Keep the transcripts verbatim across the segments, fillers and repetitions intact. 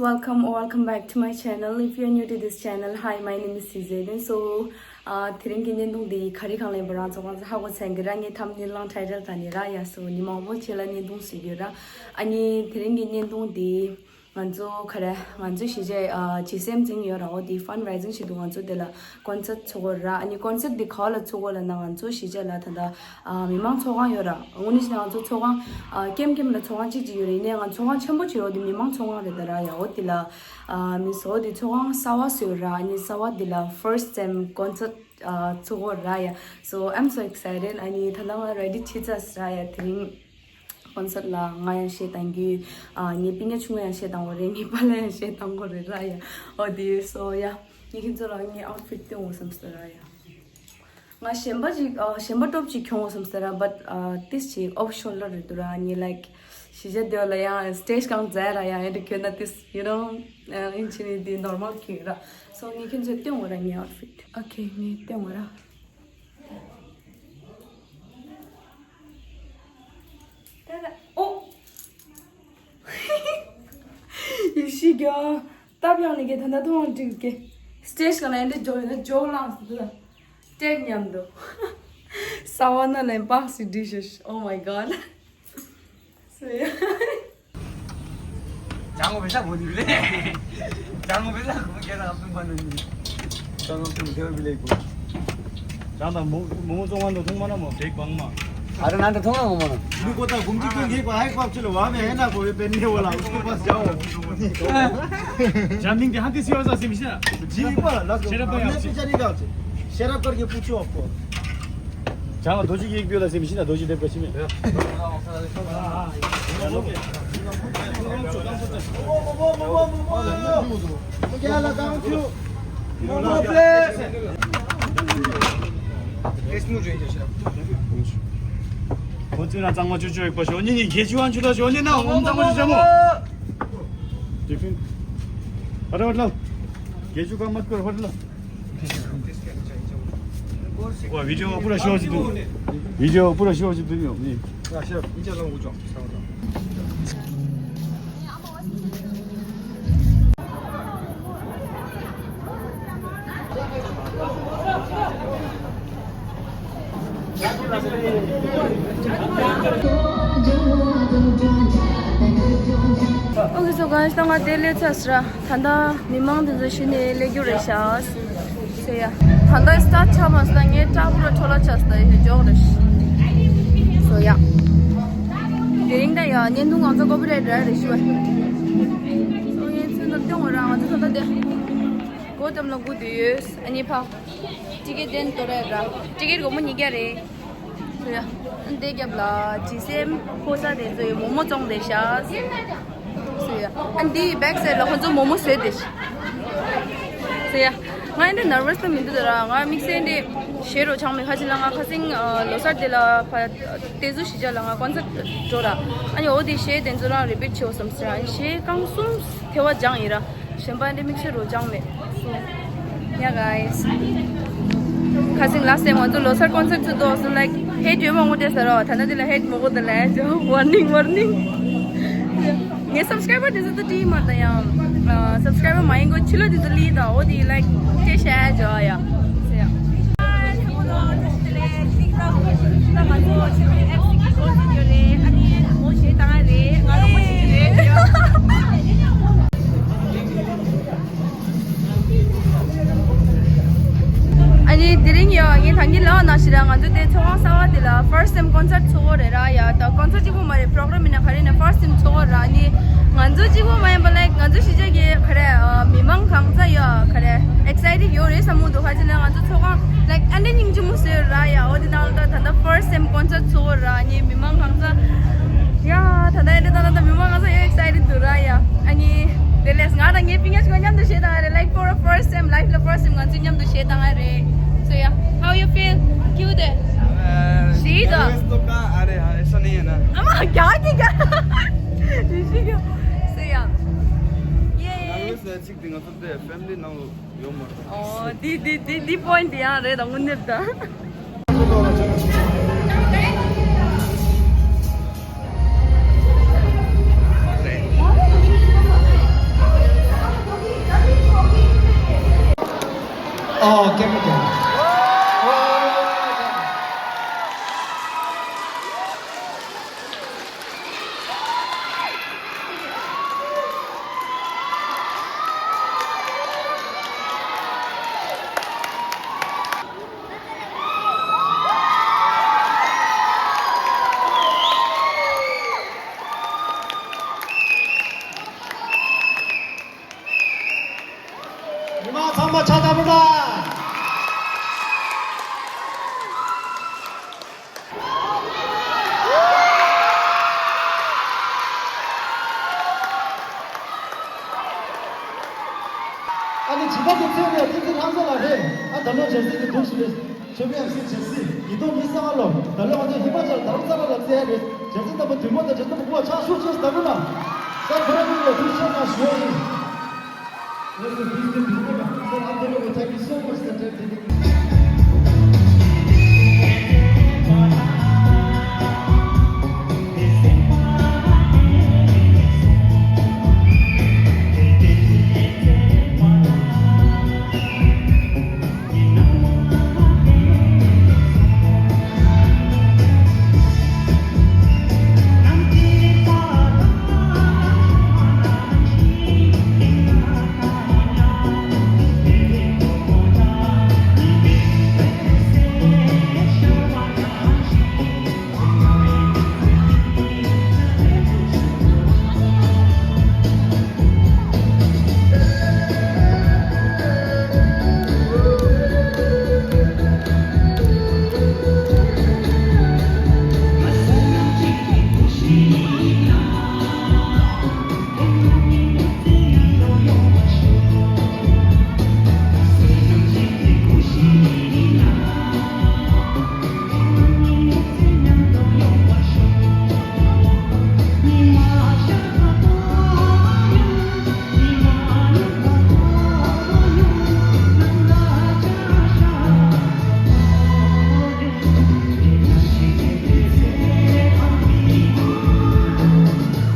Welcome or welcome back to my channel. If you're new to this channel, hi, my name is Cizedin. So, uh, དེ་རིང་གི་བརྙན་ཐུང་འདི་ག་རེ་གང་ལེན་པ་རང་ཚོ་གང་ཚོ་ཧ་གོ་ཚར་གི་ར། ངའི་thumbnail ལང་title ད་ནི་ར་ཡ། སོ་ཉི་མ་བོ་ཆེ་ལ་བརྙན་ཐུང་བཟོ་གི་ར། ཨ་ནི་དེ་རིང་གི་བརྙན་ཐུང་འདི་ང་ཚོ་ག་རེ་ང་ཚོ་གཞིས་བྱེས་ཨ་གཅེས་སེམས་འཛིན་ཡོད་ར། འོ་དེ་fundraising བྱེད་དུས་ང་ཚོ་དེ་ལ་concert ཚོགས་ཀྱི་ར། ཨ་ནི་concert འདི་ག་ལ་ཚོགས་ཀྱི་ལབ་ན་ང་ཚོ་གཞིས་བྱེས་ལ་ད་ལྟ་ཨ་མི་མང་ཚོགས་ཁང་ཡོད་ར། དངོས་གནས་བྱས་ན་ང་ཚོ་ཚོགས་ཁང་ཨ་ཀེམ་ཀེམ་ལ་ཚོགས་ཁང་གཅིག་གཅིག་ཡོད་རེད། ཡིན་ནའི་ང་ཚོགས་ཁང་ཆེན་པོ་བྱས་འོ་དེ་མི་མང་ཚོགས་ཁང་རེད་ད་ར་ཡ། འོ་དེ་ལ་ཨ་མི་སོ་དེ་ཚོགས་ཁང་གསར་པ་བཟོས་ར། ཨ་ནི་གསར་པ་དེ་ལ་first time concert ཨ་ཚོགས་ཀྱི་ར་ཡ། So I'm so excited. ཨ་ནི་ད་ལྟ་ང་ready བྱེད་ཚར་ར་ཡ། དེ་རིང་concert ལ་ང་ཡང་གཞས་བཏང་གི། ཨ་ངའི་སྤུན་ཀྱག་ཆུང་ངུ་ཡང་གཞས་བཏང་གི་རེད། ངའི་པཱ་ལགས་ཡང་གཞས་བཏང་གི་རེད་ར་ཡ། འོ་དེ་so yeah. ངས་ཁྱེད་ཚོ་ལ་ངའི་outfit སྟོན་འོ་བསམ་སོང་ར་ཡ། ང་གཞན་པ་ཅིག་ཨ་གཞན་པ་top ཅིག་གྱོན་འོ་བསམ་སོང་ར། But ཨ་ཏིས་ཅིག་off shoulder རེད་འདུག་ར། ངས་like གཞིས་བྱེས་སྡེ་བ་ལ་ཡང་stage གང་མཛད་ར་ཡ། ཨེ་འདྲ་གྱོན་ན་ཏིས་you know ཨ་ཨིན་ཆི་ནི་དེ་normal གྱོན་ར། So ངས་ཁྱེད་ཚོ་སྟོན་འོ་ར་ངའི་outfit. Okay ངས་སྟོན་འོ་ར། ད་ལ་ཨོ། ཡེ་ཤི་རྒྱ། སྟབས་ཡག་ནི་གི་ད་ལྟ་ཐོང་འགྲིག་གི། Stage ག་ན་ཨེ་འདྲ་འཇོག་ཡོད་ན་འཇོག་ལངས་སུ་འདུག་ལ། ཀྲེག་མཉམ་དུ། ས་བ་ན་ལན་པགས་སི་ཌི་ཤེ། Oh my god. སུ་ཡ། Jangan bisa bunuh dulu. Jangan bisa aku kira apa mana ni. Jangan tu dia bila aku. Jangan tak mau mau jangan tu thong mana mau dek bang ma. Ada nanti thong mana mana. Ini kota gumji tu dia ko hai ko actually वहाँ में है ना कोई पहनने वाला उसके पास जाओ. Jamming dia hati siwa sa simisa. Ji pa la. Shut up, ya. Picture नहीं डालते. शराब करके पूछो आपको. Jangan doji ek biola simisa doji dep kasih. Video पूरा शो से तू। वीडियो पूरा शो से तू नहीं। Okay, so guys, ད་ང་དེ་སླེབས་ཚར་སོང་ར། ད་ལྟ་མི་མང་དེ་ཚོ་གཞི་ནས་སླེབས་རྒྱུ་རེད་ཤག་ཟེར་ཡ། ད་ལྟ་སི་ཊར་ཊི་ཆགས་མ་སོང་། ད་ངའི་སྐྲ་ཕུད་ལ་འཕྲོ་བརླག་ཆགས་སོང་། ད་ཡིན་ཞོག་རེད། སོ་ཡ། དེ་རིང་ད་ཡ་བརྙན་ཐུང་ང་ཚོ་ཀོ་པི་རའེ་ཊི་རེད་རེད་ཞུ་བ། སོ་ངས་ཚུན་ད་སྟོན་འོ་ར། ང་ཚོ་ད་ལྟ་དེ་སྒོ་འགྲམ་ལ་སྒུག་བསྡད་ཡོད། ཨ་ནི་ཕ། ཊི་ཀེ་ཊི་དེ་འདྲ་རེད་ར། ཊི་ཀེ་ཊི་སྒོར་མོ་ཉིས་བརྒྱ་རེད། སོ་ཡ། ཨ་ནི་དེ་རྒྱབ་ལ་གཅེས་སེམས་ཕོ་གསར་དེ་ཚོ་ཡི་མོག་མོག་བཙོང་བསྡད་ཤག་སོ་ཡ། ཨ་ནི་དེའི་བེག་སའིཌ་ལ་ཁོ་ཚོ་མོག་མོག་བཟོས་བསྡད་ཤག་སོ་ཡ། ང་ཨེ་འདྲ་ནར་ཝས་ད་མི་འདུག་ད་ར། ང་དམིགས་བསལ་འདི་གཞས་རོ་ཆང་མེད། ཁ་ཅིག་ལ་ང་ཁ་སང་ལོ་གསར་དེ་ལ་ཕ་དེ་ཚོ་གཞིས་ཆགས་ལ་ང་ཀོན་སར་ཊི་འགྲོ་ར། ཨ་ནི་འོ་དེ་གཞས་དེ་ཚོ་རང་རི་པིཊ་བྱེད་འོ་བསམ་སོང་ར། ཨ་ནི་གཞས་རྐང་གསུམ་དེ་བ་སྦྱངས་ཡིན་ར། གཞན་པ་འདི་དམིགས་བསལ་རོ་སྦྱངས་མེད། Yeah guys. ཁ་སང་ལ་སེ་ང་ཚོ་ལོ་གསར་ཀོན་སར་ཊི་ཚུད་དོ་སོང་། ལའིཀ་ཧེ་ཊི་ཡོད་མ་ངོ་དེ་ཟེར་རོ། ད་ནི་དེ་ལ་ཧེ་ཊི་མོ་གོ་དེ་ལ་ཡ་ཇོ། ཝར་ནིང་ཝར་ནིང་། ངའི་སབ་སི་ཀ་རའི་བར་དེ་ཚོ་ད་དྲིས་མ་ད་ཡང་། སབ་སི་ཀ་རའི་བར་མ་ཡིན་གོ་ཕྱི་ལོ་དེ་ཚོ་ལི་ད་འོ་དེ་ལའིཀ་ཅེ་ཤ་ཇོ་ཡ། སེ་ཡ། ཨ་ནི་དེ་རིང་ཡ་ངས་ད་གིན་ལབ་པ་ནང་བཞིན་ར། ང་ཚོ་དེ་ཚོགས་ཁང་གསར་པ་དེ་ལ་first time concert ཚོགས་ཀྱི་རེད་ར་ཡ། ད་concert གཅིག་པོ་མ་རེད། program ཡིན་ན་ག་རེ་ཡིན་ན་first time ཚོགས་ཀྱི་ར། ཨ་ནི་ང་ཚོ་གཅིག་པོ་མ་ཡིན་པ་ལའིཀ་ང་ཚོ་གཞིས་ཆགས་ཀྱི་ག་རེ་མི་མང་གང་ཚ་ཡ་ག་རེ་excited ཡོད་རེད་བསམ་གྱི་འདུག་ཁ་ཅིག་ལ་ང་ཚོ་ཚོགས་ཁང་ལའིཀ་ཨ་འདྲ་སྙིང་རྗེ་མོ་བཟོས་ར་ཡ། འོ་དེ་ནང་ལ་ད་ད་ལྟ་first time concert ཚོགས་ར། ཨ་ནི་མི་མང་གང་ཚ་ཡ་ད་ལྟ་ཨ་འདྲ་ད་ལྟ་མི་མང་གང་ཚ་ཡ་excited འདུག་ར་ཡ། ཨ་ནི་དེ་ལས་ང་དང་ངའི་སྤུན་ཀྱག་ཅིག་མཉམ་དུ་གཞས་བཏང་ཡ་རེད། Like for a first time, life ལ་first time ང་ཚོ་མཉམ་དུ་གཞས་བཏང་ཡ་རེད། So yeah, how you feel? Cute. Nervous तो का, अरे हाँ, ऐसा नहीं है ना। अमा क्या की क्या? ऋषि क्यों? So yeah, ये nervous है चिक दिन तो दे family ना यो मत। ཨོ། འདི་འདི་འདི་འདི་པོ་ཡིན་འདི་ཡང་རེད་དང་དངོས་གནས་དང་། ཨོ་སྐད་མ་རྒྱག་མི་མང་ཚང་མ་ཕྱག་བརྡབ་རོགས་གནང་། ཨ་ནི་བྱིས་པ་དེ་ཚོས་ནས་བསྟན་འཛིན་ལྷ་མཛེས་ལགས་རེད། ཨ་ད་ལོ་བྱ་སྲིད་དེ་འདུག་ཞུ་རེད། ཆོས་པའི་ཡང་སྲིད་བྱ་སྲིད་ཡིད་རྟོན་མི་གསང་བ་ལོ། ད་ལོ་ང་ཚོ་ཧི་མ་ཅལ་དྷ་རམ་ས་ལ་ལ་བཙལ་ཡ་རེད། བྱ་སྲིད་རྣམ་པ་བདུན་པ་དང་བྱ་སྲིད་རྣམ་པ་དགུ་བ་ཕྱག་ཤུགས་ཆེ་ས་དང་པོ་ན། སར་ཁོ་རང་གཉིས་ལ་ཐུགས་རྗེ་ཆེ་གནང་ཞུ་ཡ་ཡིན། Let's do this together. Sir, Abdul, thank you so much, sir.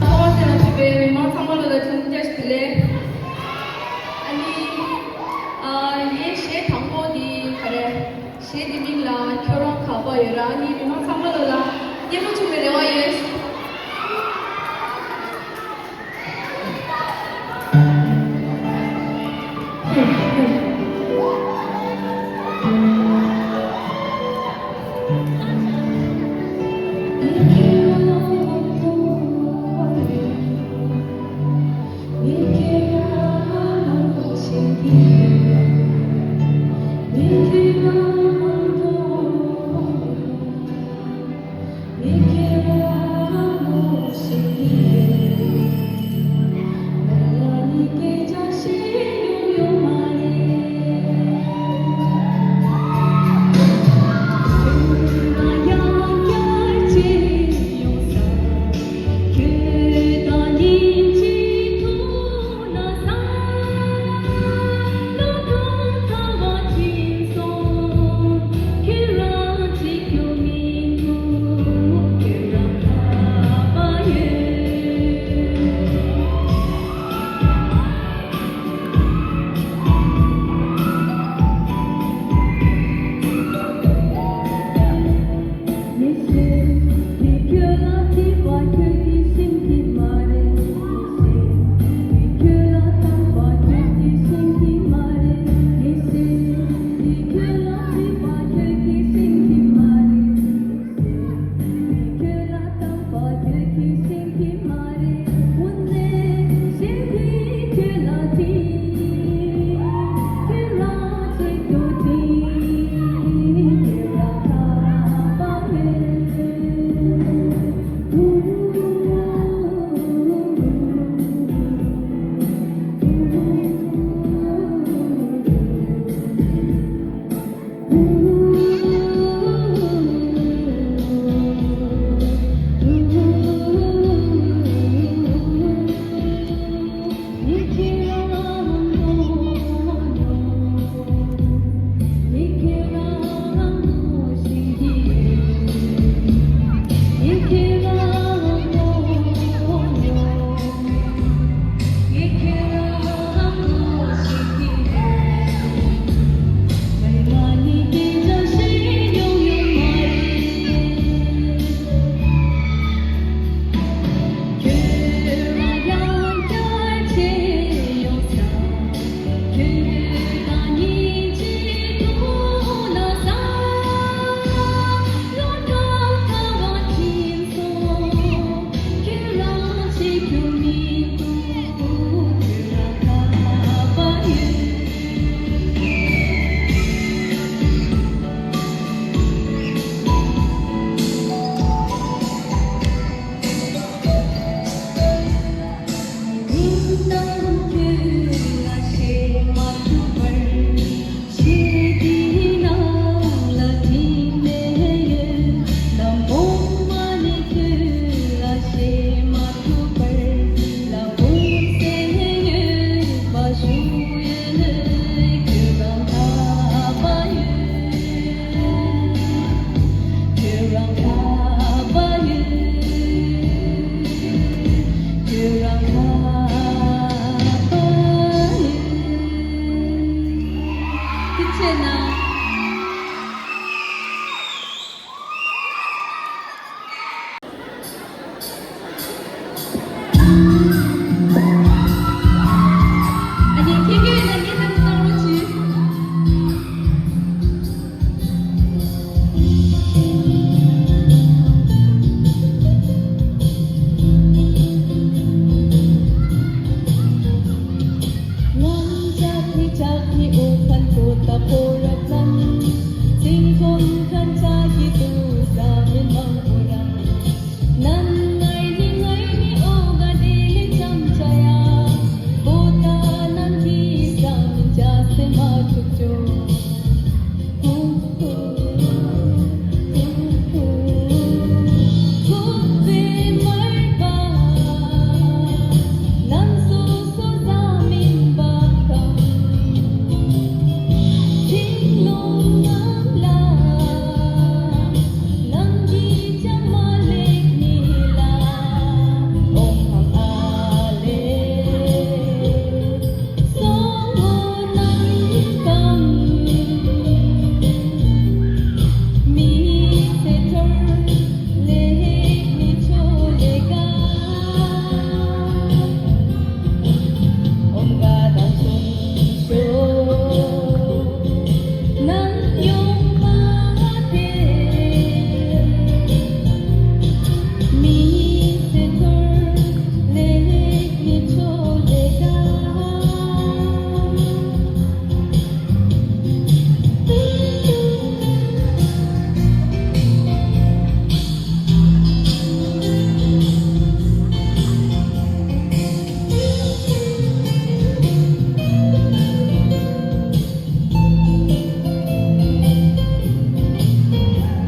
ཨོ་ཟེར་ན་ཐུབ་པའི་མི་མང་ཚང་མ་ལོ་ལ་ཐུགས་རྗེ་ཆེ་ལེ། ཨ་ནི། ཨ་ངའི་གཞས་དང་པོ་འདི་ག་རེ། གཞས་འདི་མིང་ལ་ཁྱོད་རང་ག་པར་ཡོད་ར། ཨ་ནི་མི་མང་ཚང་མ་ལོ་ལ་སྙན་མོ་བྱུང་བའི་རེ་བ་ཡོད།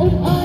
ཐུགས་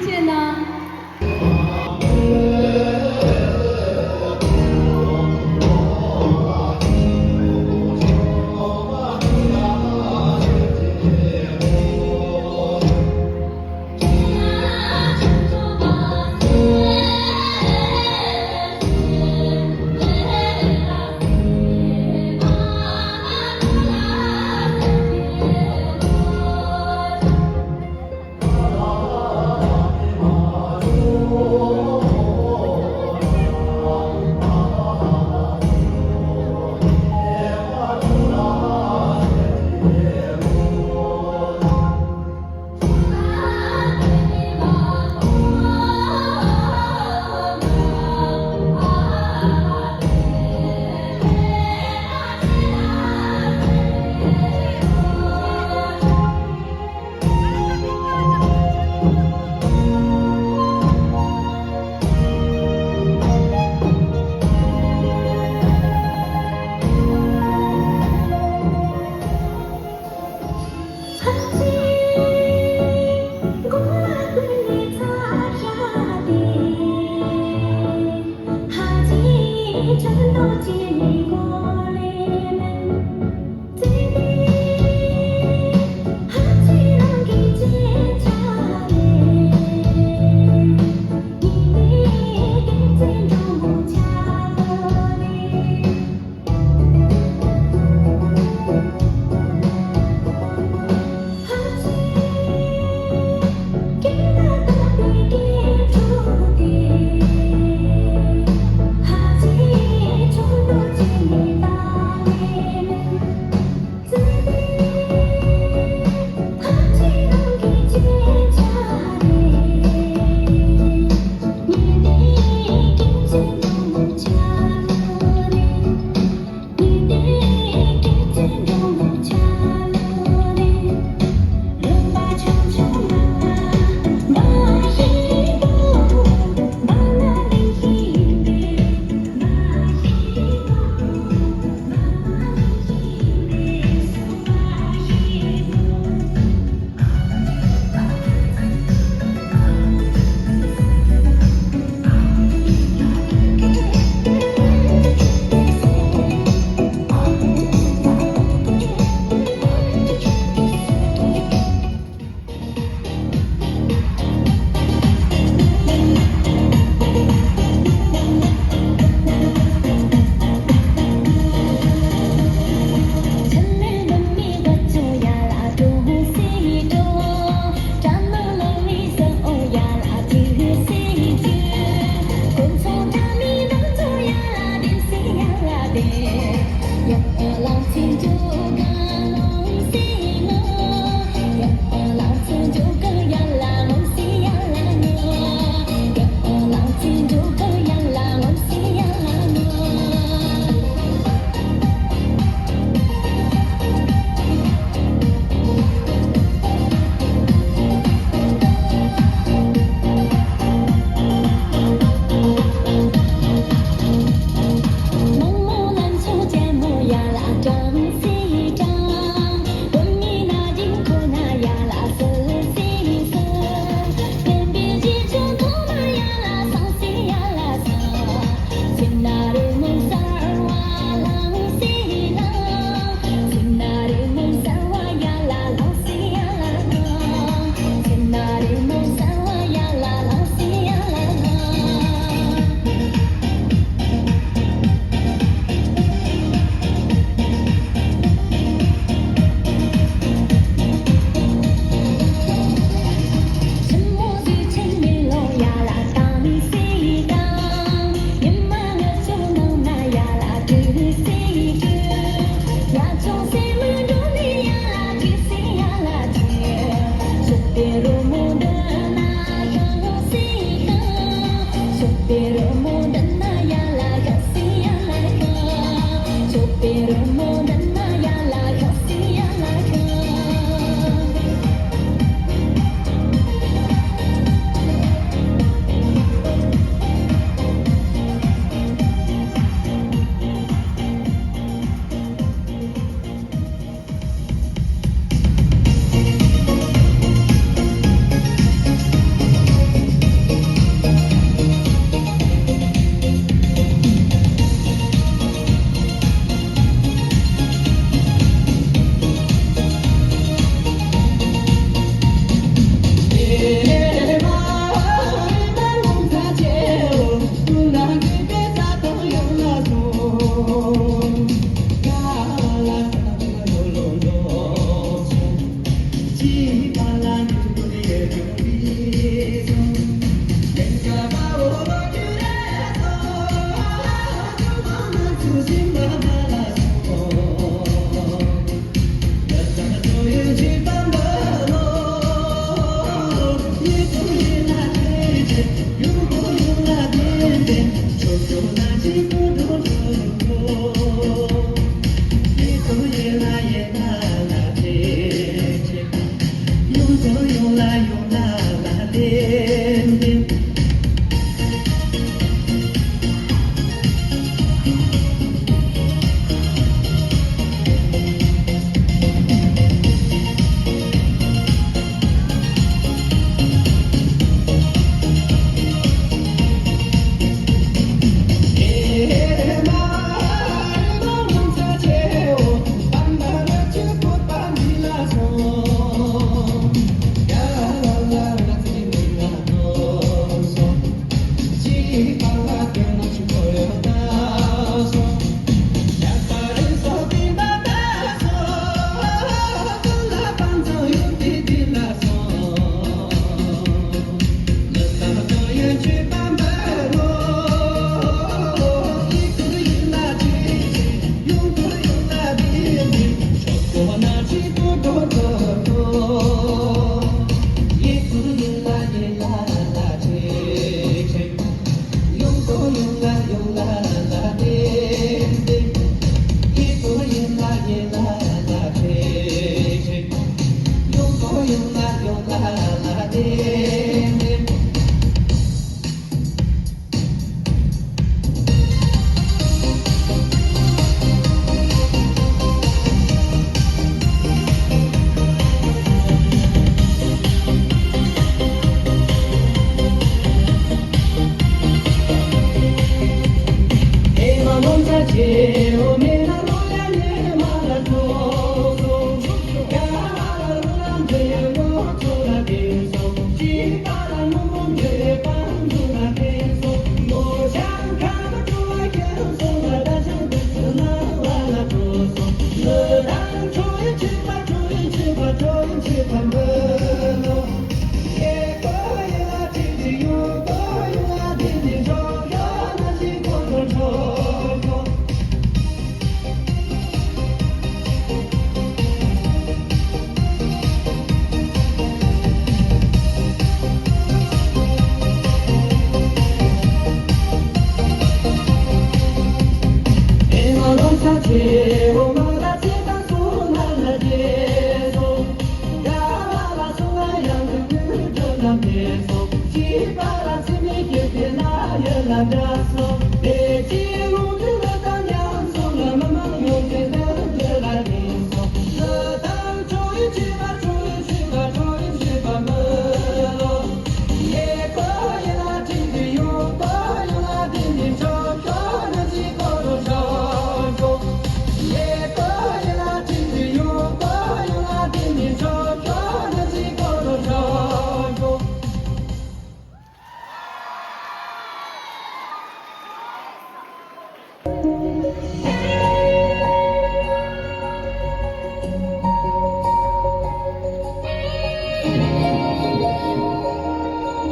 རྗེ་གནང་།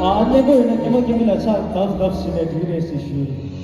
ཨ། གནས་སྐབས་ཡིན་ན་རྒན་པ་རྒན་མོ་ལ་ཕྱག་གདབ་གདབ་ཞུས་ནས་འགྲིག་རེད་ཞེས་ཞུས།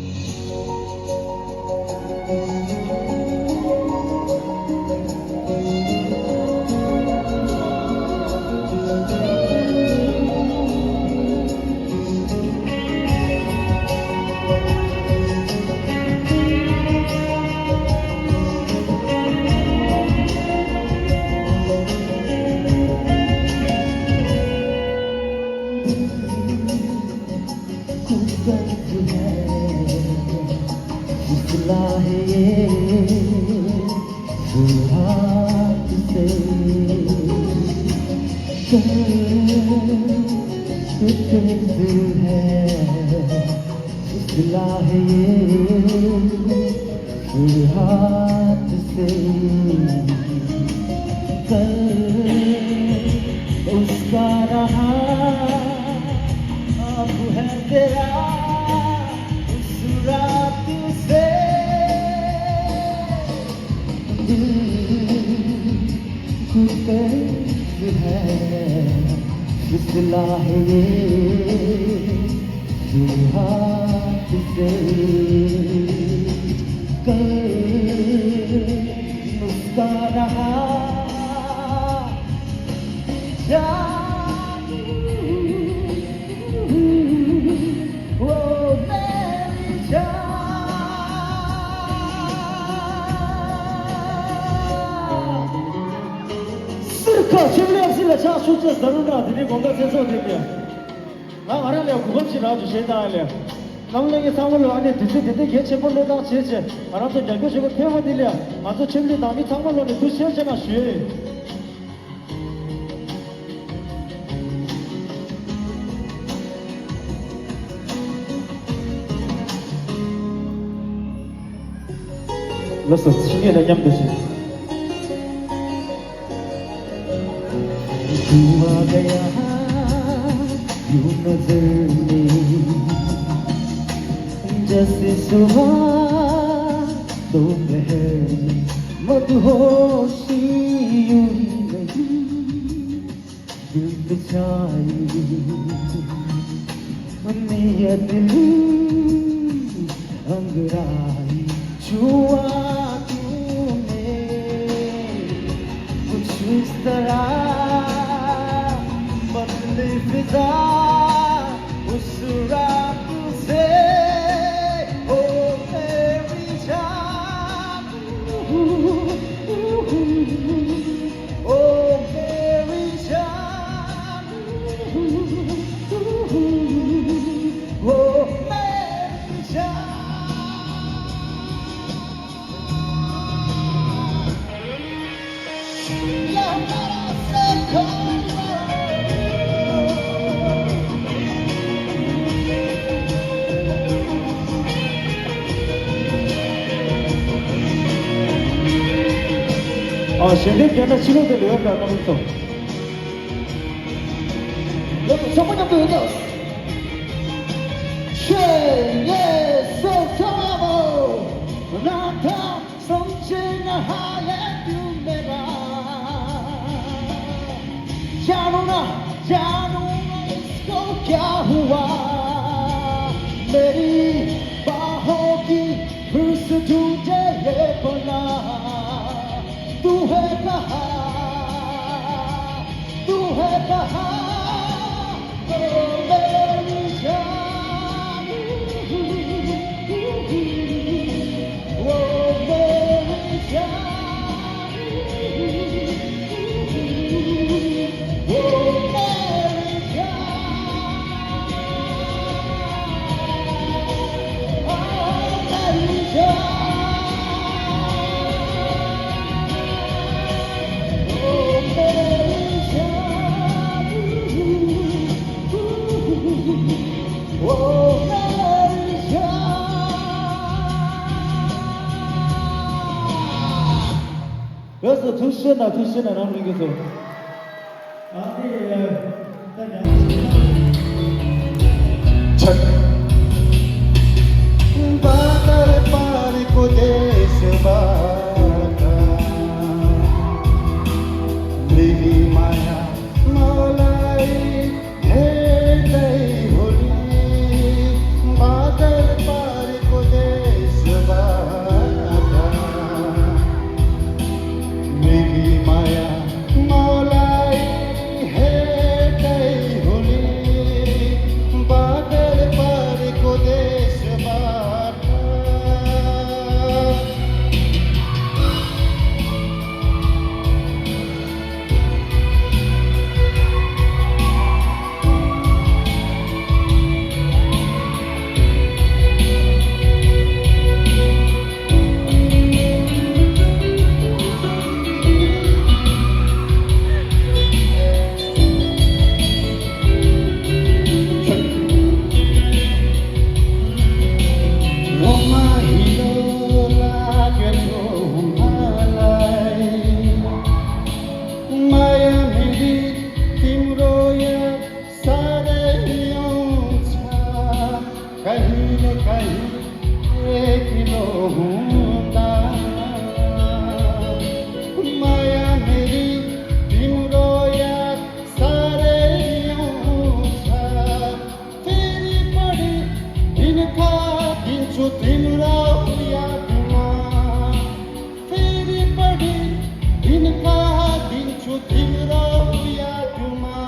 ཕྱག་ཤུགས་ཆེ་ཟ་རུ་འདྲ་དེ་ནི་དགོང་དག་ཚེ་སྲོག་དེ་ནི། ང་ང་རང་ལས་གོ་སྐབས་ཤིག་རག་རྒྱུ་ཞེ་དྲག་ལས། རྣམ་གླིང་གི་ཚང་མ་ལ་ཨ་ནི་དུས་ཚོད་དེ་འདྲའི་གལ་ཆེན་པོ་སླེབས་སྟངས་བྱས་བྱས་ང་རང་ཚོ་རྒྱབ་སྐྱོར་བྱེད་པར་ཕེབས་པ་འདི་ལས་ང་ཚོ་ཆེད་ལས་ནང་མི་ཚང་མ་ལ་ནི་ཐུགས་རྗེ་ཆེ་གནང་ཞུ་ཡས་ཡིན། ལགས་སོ། ཕྱི་ཉིན་ལ་མཉམ་དུ་ཞིག दुआ गया यूं नजर में, जैसे सुबह दोपहर में मदहोशी हुई नहीं। दिल छाई नीयत ली अंगड़ाई, छुआ तूने कुछ इस तरह, बदली फिजा उस रात से, ओ मेरी जान। ओ मेरी जान, ओ मेरी जान। या हमारा सखा। ཨ། ཞལ་འདེབས་རྒྱག་ན་ཕྱི་ལོགས་དེ་ལ་ཡོད་པ་རྣམ་པ་ཚོ། ཡོད་པ་ཚོགས་པ་མཉམ་དུ་ཡོད་དོ། ཤེས་ཡེ་སོ་ཐོ་མ་བོ། ན་ཐ། समझे न हालत मेरा। जानू ना, जानू ना इसको क्या हुआ। मेरी बाहों की फिर से ढूंढे ये पनाह। तू है कहाँ, तू है कहाँ। ओ मेरी जान, ओ मेरी जान, ओ मेरी जान, ओ मेरी जान। ལགས་སོ། ཐུགས་རྗེ་གནང་། ཐུགས་རྗེ་གནང་། རང་རིང་གི་ཚོ། ཆག། बादल पार को देश बाटा, मेरी माया मलाई हेर्दै होली। बादल पार को देश बाटा, मेरी माया मलाई हेर्दै होली। बादल पार को देश बाटा। माया मेरी तिम्रो याद साह्रै आउँछ, कहिले कहिले एक्लो हुँदा। माया मेरी तिम्रो याद साह्रै आउँछ, फेरि पढी दिन काटिन्छु तिम्रो यादमा। फेरि पढी दिन काटिन्छु तिम्रो यादमा।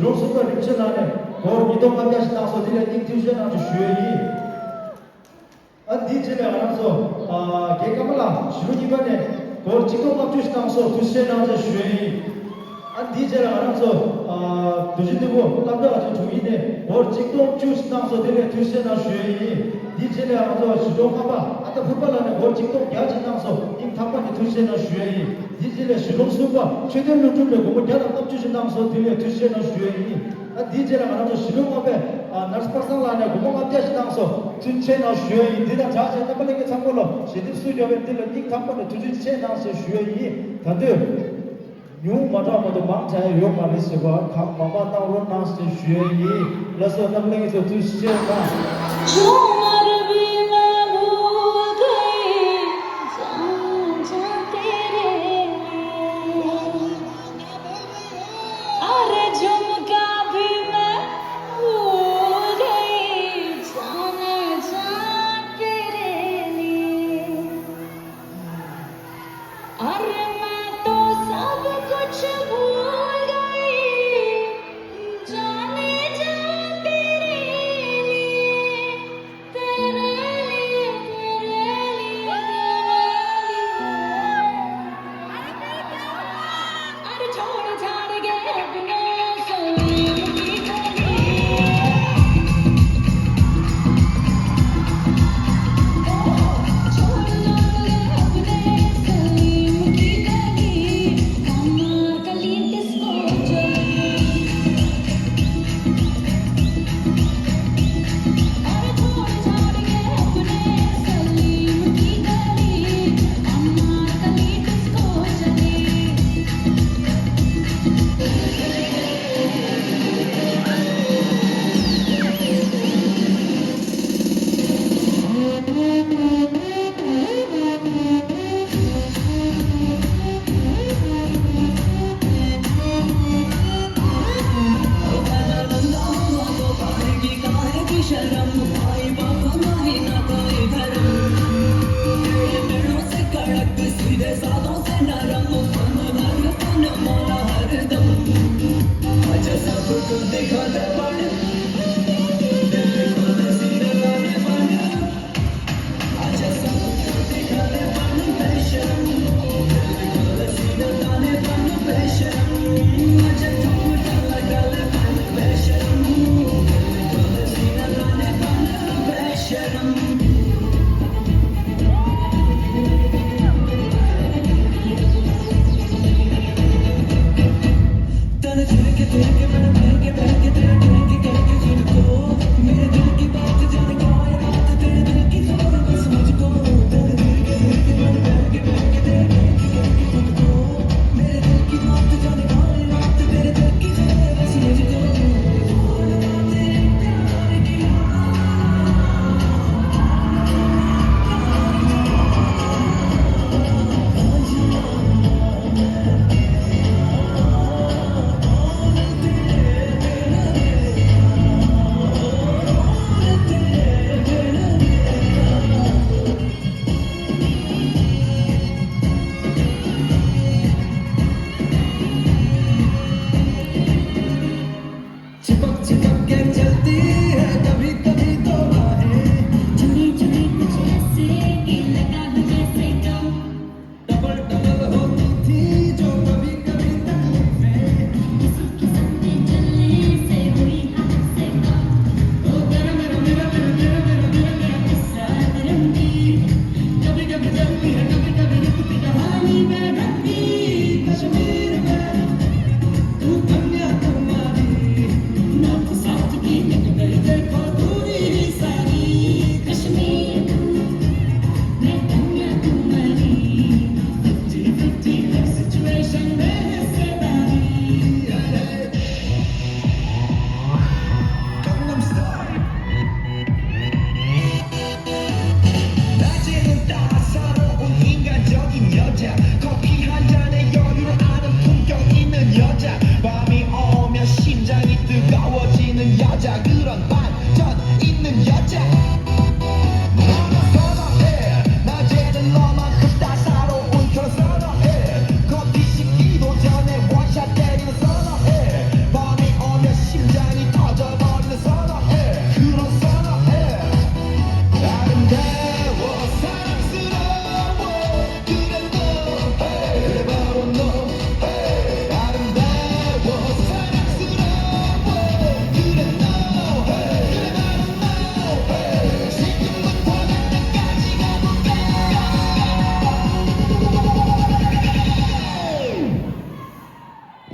ལུང་གསུམ་པ་རིན་ཆེན་ལགས་ནས་སྒོར་ཉིས་སྟོང་ལྔ་བརྒྱ་ཞིག་གནང་སོང་། དེ་ལ་སྙིང་ཐུགས་རྗེ་གནང་ཞེས་ཞུ་ཡས་ཡིན། ཨ་འདིའི་རྗེས་ལ་ང་རང་ཚོ་ཨ་རྒན་ཀརྨ་ལགས་ཞི་ལུ་གཉིས་པ་ནས་སྒོར་གཅིག་སྟོང་ལྔ་བཅུ་ཞིག་གནང་སོང་། ཐུགས་རྗེ་ཆེ་གནང་ཞེས་ཞུ་ཡས་ཡིན། ཨ་འདིའི་རྗེས་ལ་ང་རང་ཚོ་ཨ་རྡོ་རྗེ་ནོར་བུ་སློབ་གྲྭ་ཨ་ཅེ་དྲུང་ཡིག་ནས་སྒོར་གཅིག་སྟོང་བཅུ་ཞིག་གནང་སོང་། དེ་ལ་ཐུགས་རྗེ་ཆེ་གནང་ཞུ་ཡས་ཡིན། འདིའི་རྗེས་ལ་ང་ཚོ་གཞིས་གྲོང་ལྔ་པ་ཨ་སྟག་ཕུར་པ་ལགས་ནས་སྒོར་གཅིག་སྟོང་བརྒྱ་ཞིག་གནང་སོང་། སྙིང་ཐག་པ་ནས་ཐུགས་རྗེ་ཆེ་གནང་ཞུ་ཡས་ཡིན། འདིའི་རྗེས་ལ་གཞིས་གྲོང་གསུམ་པ་ཆོས་སྒྲོན་བློ་གྲོས་ནས་སྒོར་མོ་བརྒྱ་དང་ལྔ་བཅུ་ཞིག་གནང་སོང་། དེ་ལ་ཐུགས་རྗེ་ཆེ་གནང་ཞུ་ཡས་ཡིན། ཨ་འདིའི་རྗེས་ལ་ང་རང་ཚོ་གཞིས་ལུང་ལྔ་པས་ཨ་ནར་སི་པ་སངས་ལགས་ནས་སྒོར་མོ་ལྔ་བརྒྱ་ཞིག་གནང་སོང་། ཐུགས་རྗེ་ཆེ་གནང་ཞུ་ཡས་ཡིན། འདི་དང་སྦྲགས་བྱས་རྣམ་པ་ལྷན་རྒྱས་ཚང་མ་ལ་ཞལ་འདེབས་སུ་ཡོད་པའི་འདི་ལ་སྙིང་ཐག་པ་ནས་ཐུགས་རྗེ་ཆེ་གནང་ཞེས་ཞུ་ཡས་ཡིན། ད་དུས་ཉུང་མ་དྲགས་མ་གཏོགས་མང་དྲགས་ཡ་ཡོད་མ་རེད་ཟེར་བ་གང་མང་མང་གནང་རོགས་གནང་ཞེས་ཞུ་ཡས་ཡིན། ལགས་སོ། རྣམ་པ་ལྷན་རྒྱས་ཚོ་ཐུགས་རྗེ་ཆེ་གནང་།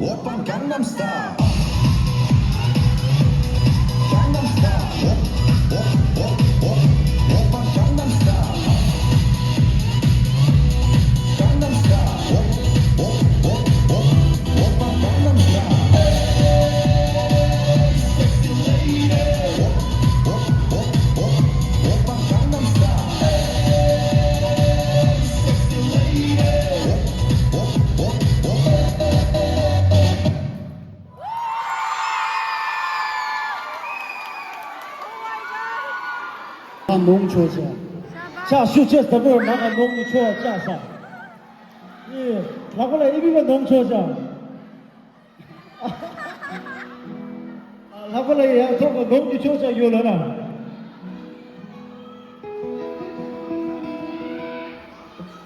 Oppa Gangnam Style. Gangnam Style. Op, op, op, op. Oppa Gangnam Style. Gangnam Style. Op, op, op, op. Oppa Gangnam Style. Hey, sexy lady. Op, op, op, op. Oppa Gangnam Style. Hey, sexy lady. ང་ནོངས་ཆོག་ཅག་ཅག་ཤུགས་ཆེ་ཟབ་པོ་ནང་ང་ནོངས་ནི་ཆོག་ཅག་ས། ཨེ། ལྷག་པ་ལ་ཨི་བི་བ་ནོངས་ཆོག་ཅག་ལྷག་པ་ལ་ཡང་ཐོག་ག་ནོངས་ཀྱི་ཆོག་ཅག་ཡོད་ལ་ན། ཨ།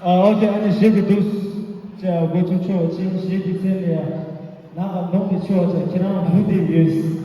ཨོ་ཁེ། ཨ་ནི་གཞས་ཀྱི་འདུག་ཅག་འགོ་ཚུགས་ཆོག་ཅིང་གཞས་ཀྱི་ཚེ་ལ་ཡང་ནང་ག་ནོངས་ཀྱི་ཆོག་ཅག་ཁྱེད་རང་མུ་མཐུད་ཡོད།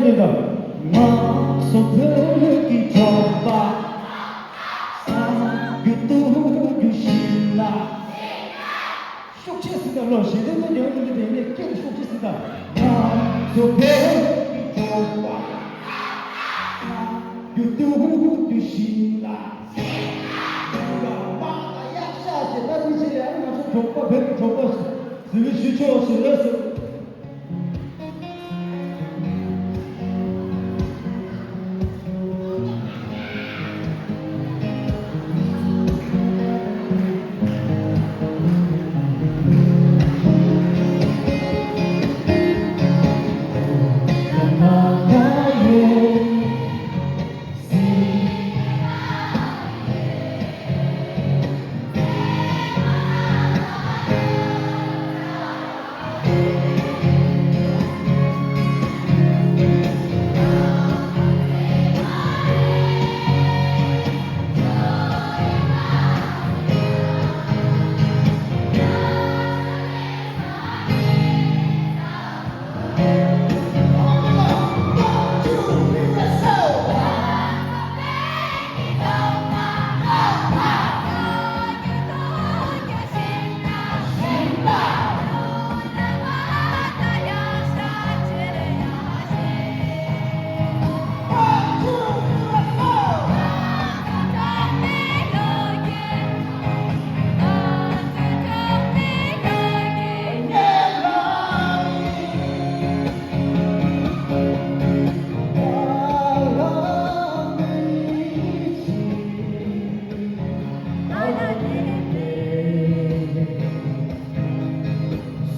ང་ཚོ་བོད་ཀྱི་འབྱོར་པ། ས་རྒྱུ་དུ་རྒྱུ་ཞིག་ལ། ཤུགས་ཆེ་ཟིན་ད་ལོ། གཞན་དོན་དུ་ཉམས་མི་དེ་ནས་སྐད་ཤུགས་ཆེ་ཟིན་ད། ང་ཚོ་བོད་ཀྱི་འབྱོར་པ། ས་རྒྱུ་དུ་རྒྱུ་ཞིག་ལ། ཡ་མ་ཡ་ཤ་ཞེ་ད་མི་ཆེ་ཡ། ང་ཚོ་འབྱོར་པ། བོད་ཀྱི་འབྱོར་པ་ཟེར་བའི་ཞུ་ཆོག་ཞེས་ལགས་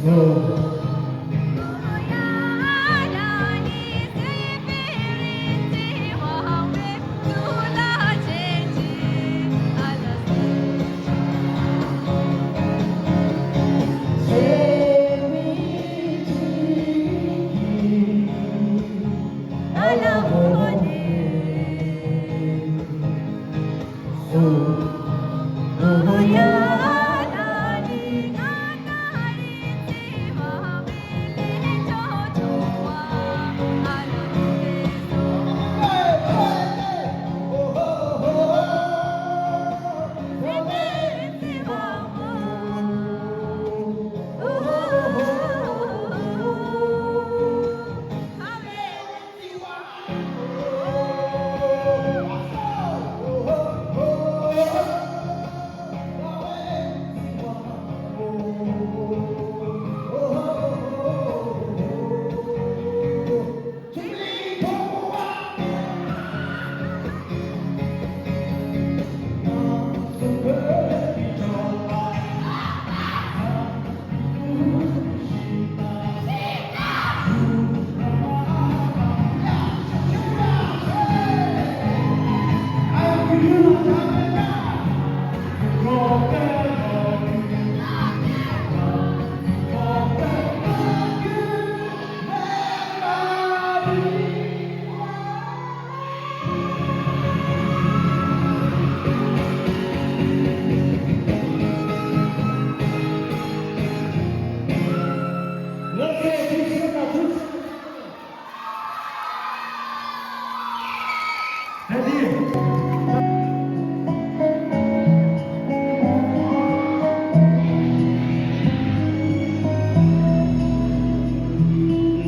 སོ།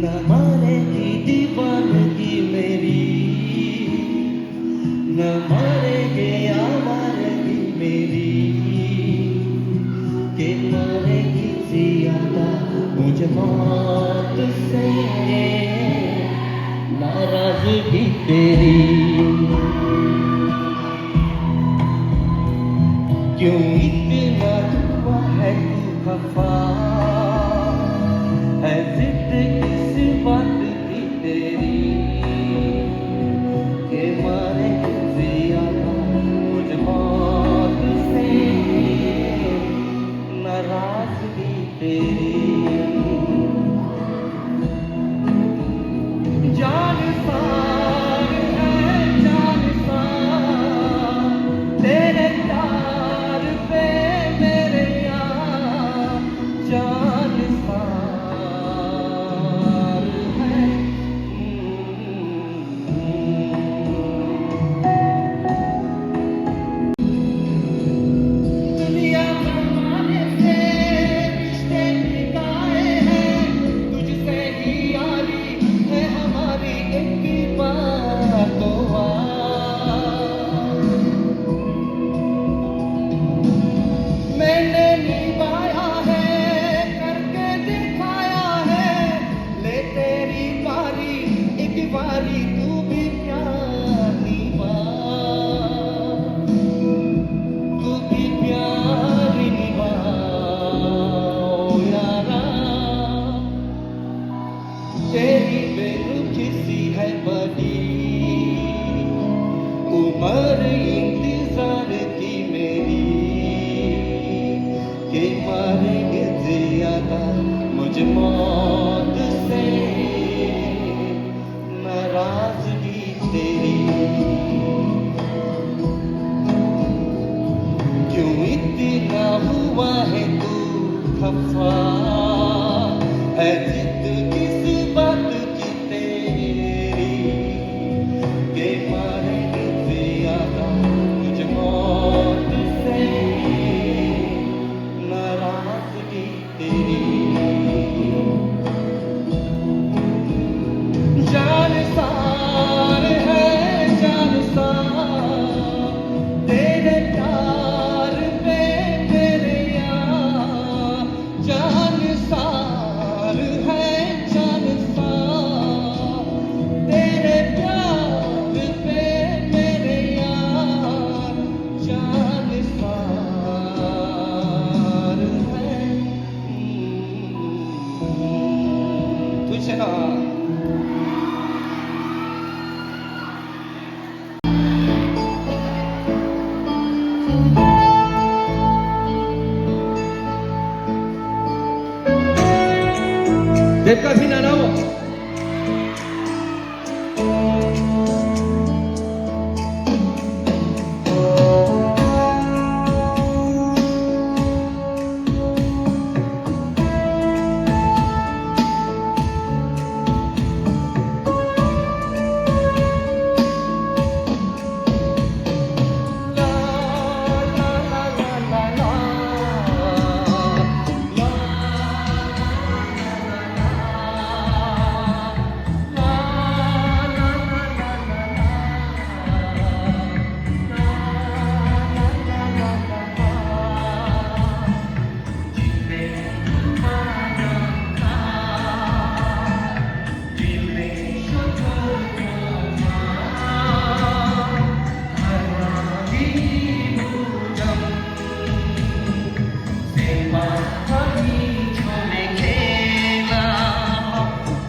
न मरेगी दीवानगी मेरी, न मरेगी आवारगी मेरी, के मरेगी जिंदा मुझे मौत से नाराजगी तेरी। क्यों इतना हुआ है तू खफा, है जिद किस बात की तेरी, के मारे तुझे याद मुझ मौत से नाराजगी तेरी। जान सार है जान सार, तेरे प्यार पे मैंने निभाया है, करके दिखाया है, ले तेरी बारी, एक बारी तू भी प्यार निभा, तू भी प्यार निभा, ओ यारा। तेरी बेरुखी सी है बड़ी उम्र इंतजार की मेरी, के मारेंगे ज्यादा मुझे मौत से नाराजगी तेरी। क्यों इतना हुआ है तू खफा, है जिद किस बात की तेरी, के मारेंगे ज्यादा तुझे मौत से नाराजगी तेरी। जान सार है जान सार, तेरे प्यार पे मेरे यार। जान सार है जान सार, तेरे प्यार पे मेरे यार। जान सार है। तुझे ना देवका भी ना ना हो।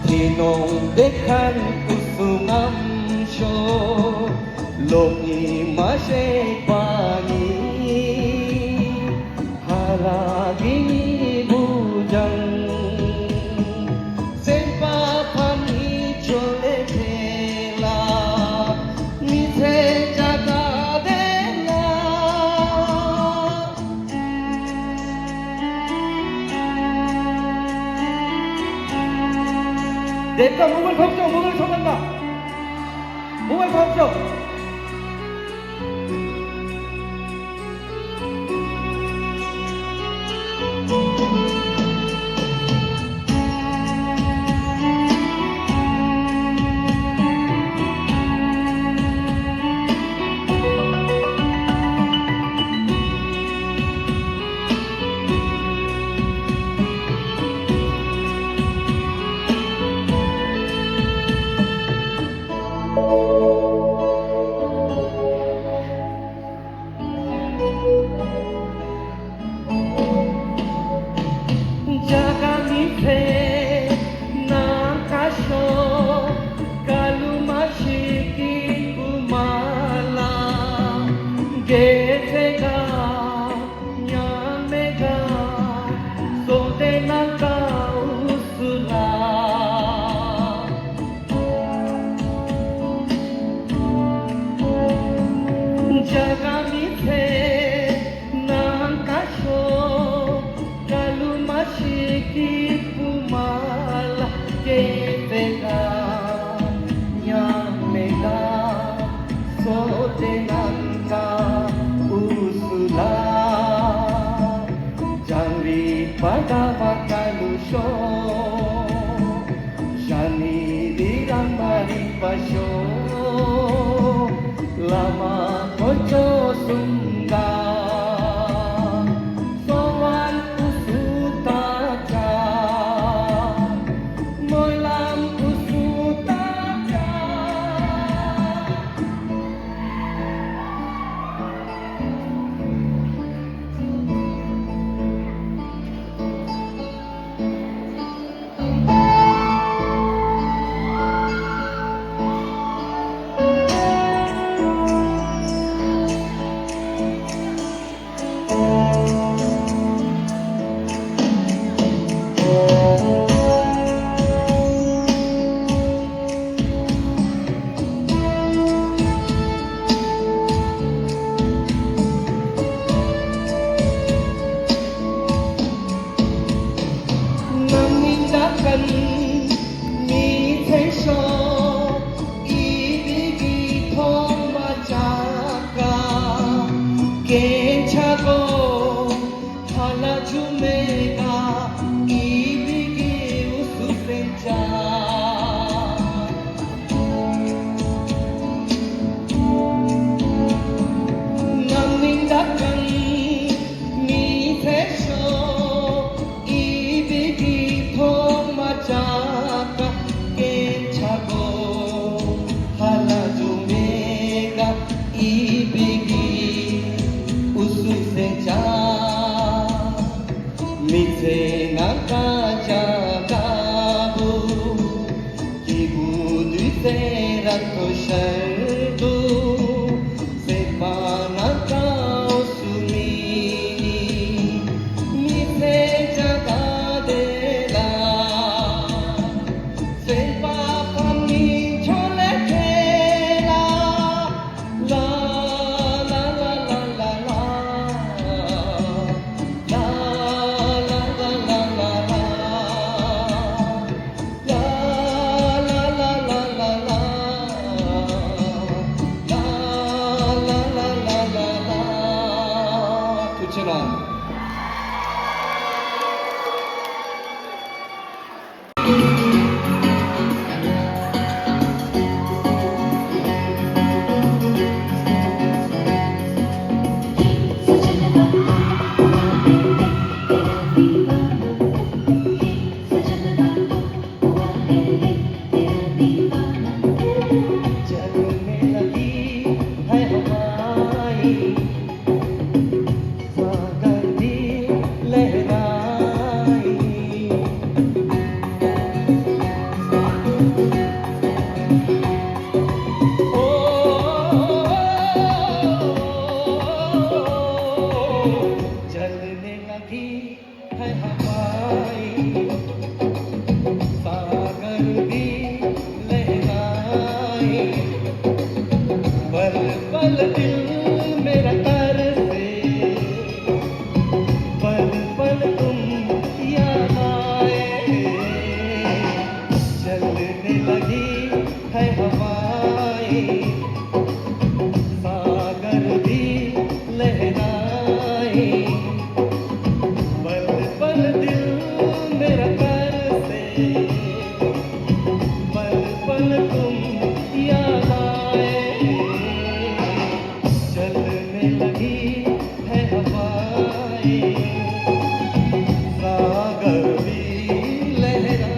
ཐེ་ནོང་དེ་ཁན་ཨུ་སུ་ངམ་ཤོ་ལོག་ནི་མ་ཤེས་པ་ནི། ཧ་ར་གི་ནི་བུ་ཇང་སེམས་པ་ཕམ་ནི་ཆོ་ལེ་ཁེ་ལ་མི་ཚེ་ཅ་ག་དེ་ལ། དེབ་ཀ་མུ་གལ་ཕབ་ཤོག་མུ་གལ་ཕབ་ཤོག་མུ་གལ་ཕབ་ཤོག་ལ་ཇུ་མེ་ག་ཨི་བི་གི་ཨུ་སུ་སེན་ཅ། ནམ་ནིང་ད་གང་མི་ཚེ་ཤོ་ཨི་བི་གི་ཐོག་མ་ཅ་ཀ་སྐད་ཆ་གོ་ཧ་ལ་ཇུ་མེ་ག་ཨི་བི་གི་ཨུ་སུ་སེན་ཅ། མི་ཚེ་ནང་ཀ་ཅ་ཀ་བུ། ཀྱི་གུ་དུས་ཚེ་ར་ཐོ་ཤར་དུ། སེ་པ་ནང་ཀ་འོ་སུ་མི་ནི། མི་ཚེ་ཅ་ཀ་དེ་ལ། སེ་པ་ཕ་མི་ཆོ་ལེ་ཁེ་ལ། ལ་ལ་ལ། ཐུགས་རྗེ་གནང་། जलने लगी है हवाएं, सागर भी लहराए। पल पल दिल मेरा तरसे, पल पल तुम याद आए। चलने लगी है हवाएं, सागर भी लहराए। पल पल दिल मेरा तरसे, पल पल तुम याद आए। चलने लगी है हवाएं, सागर भी लहराए।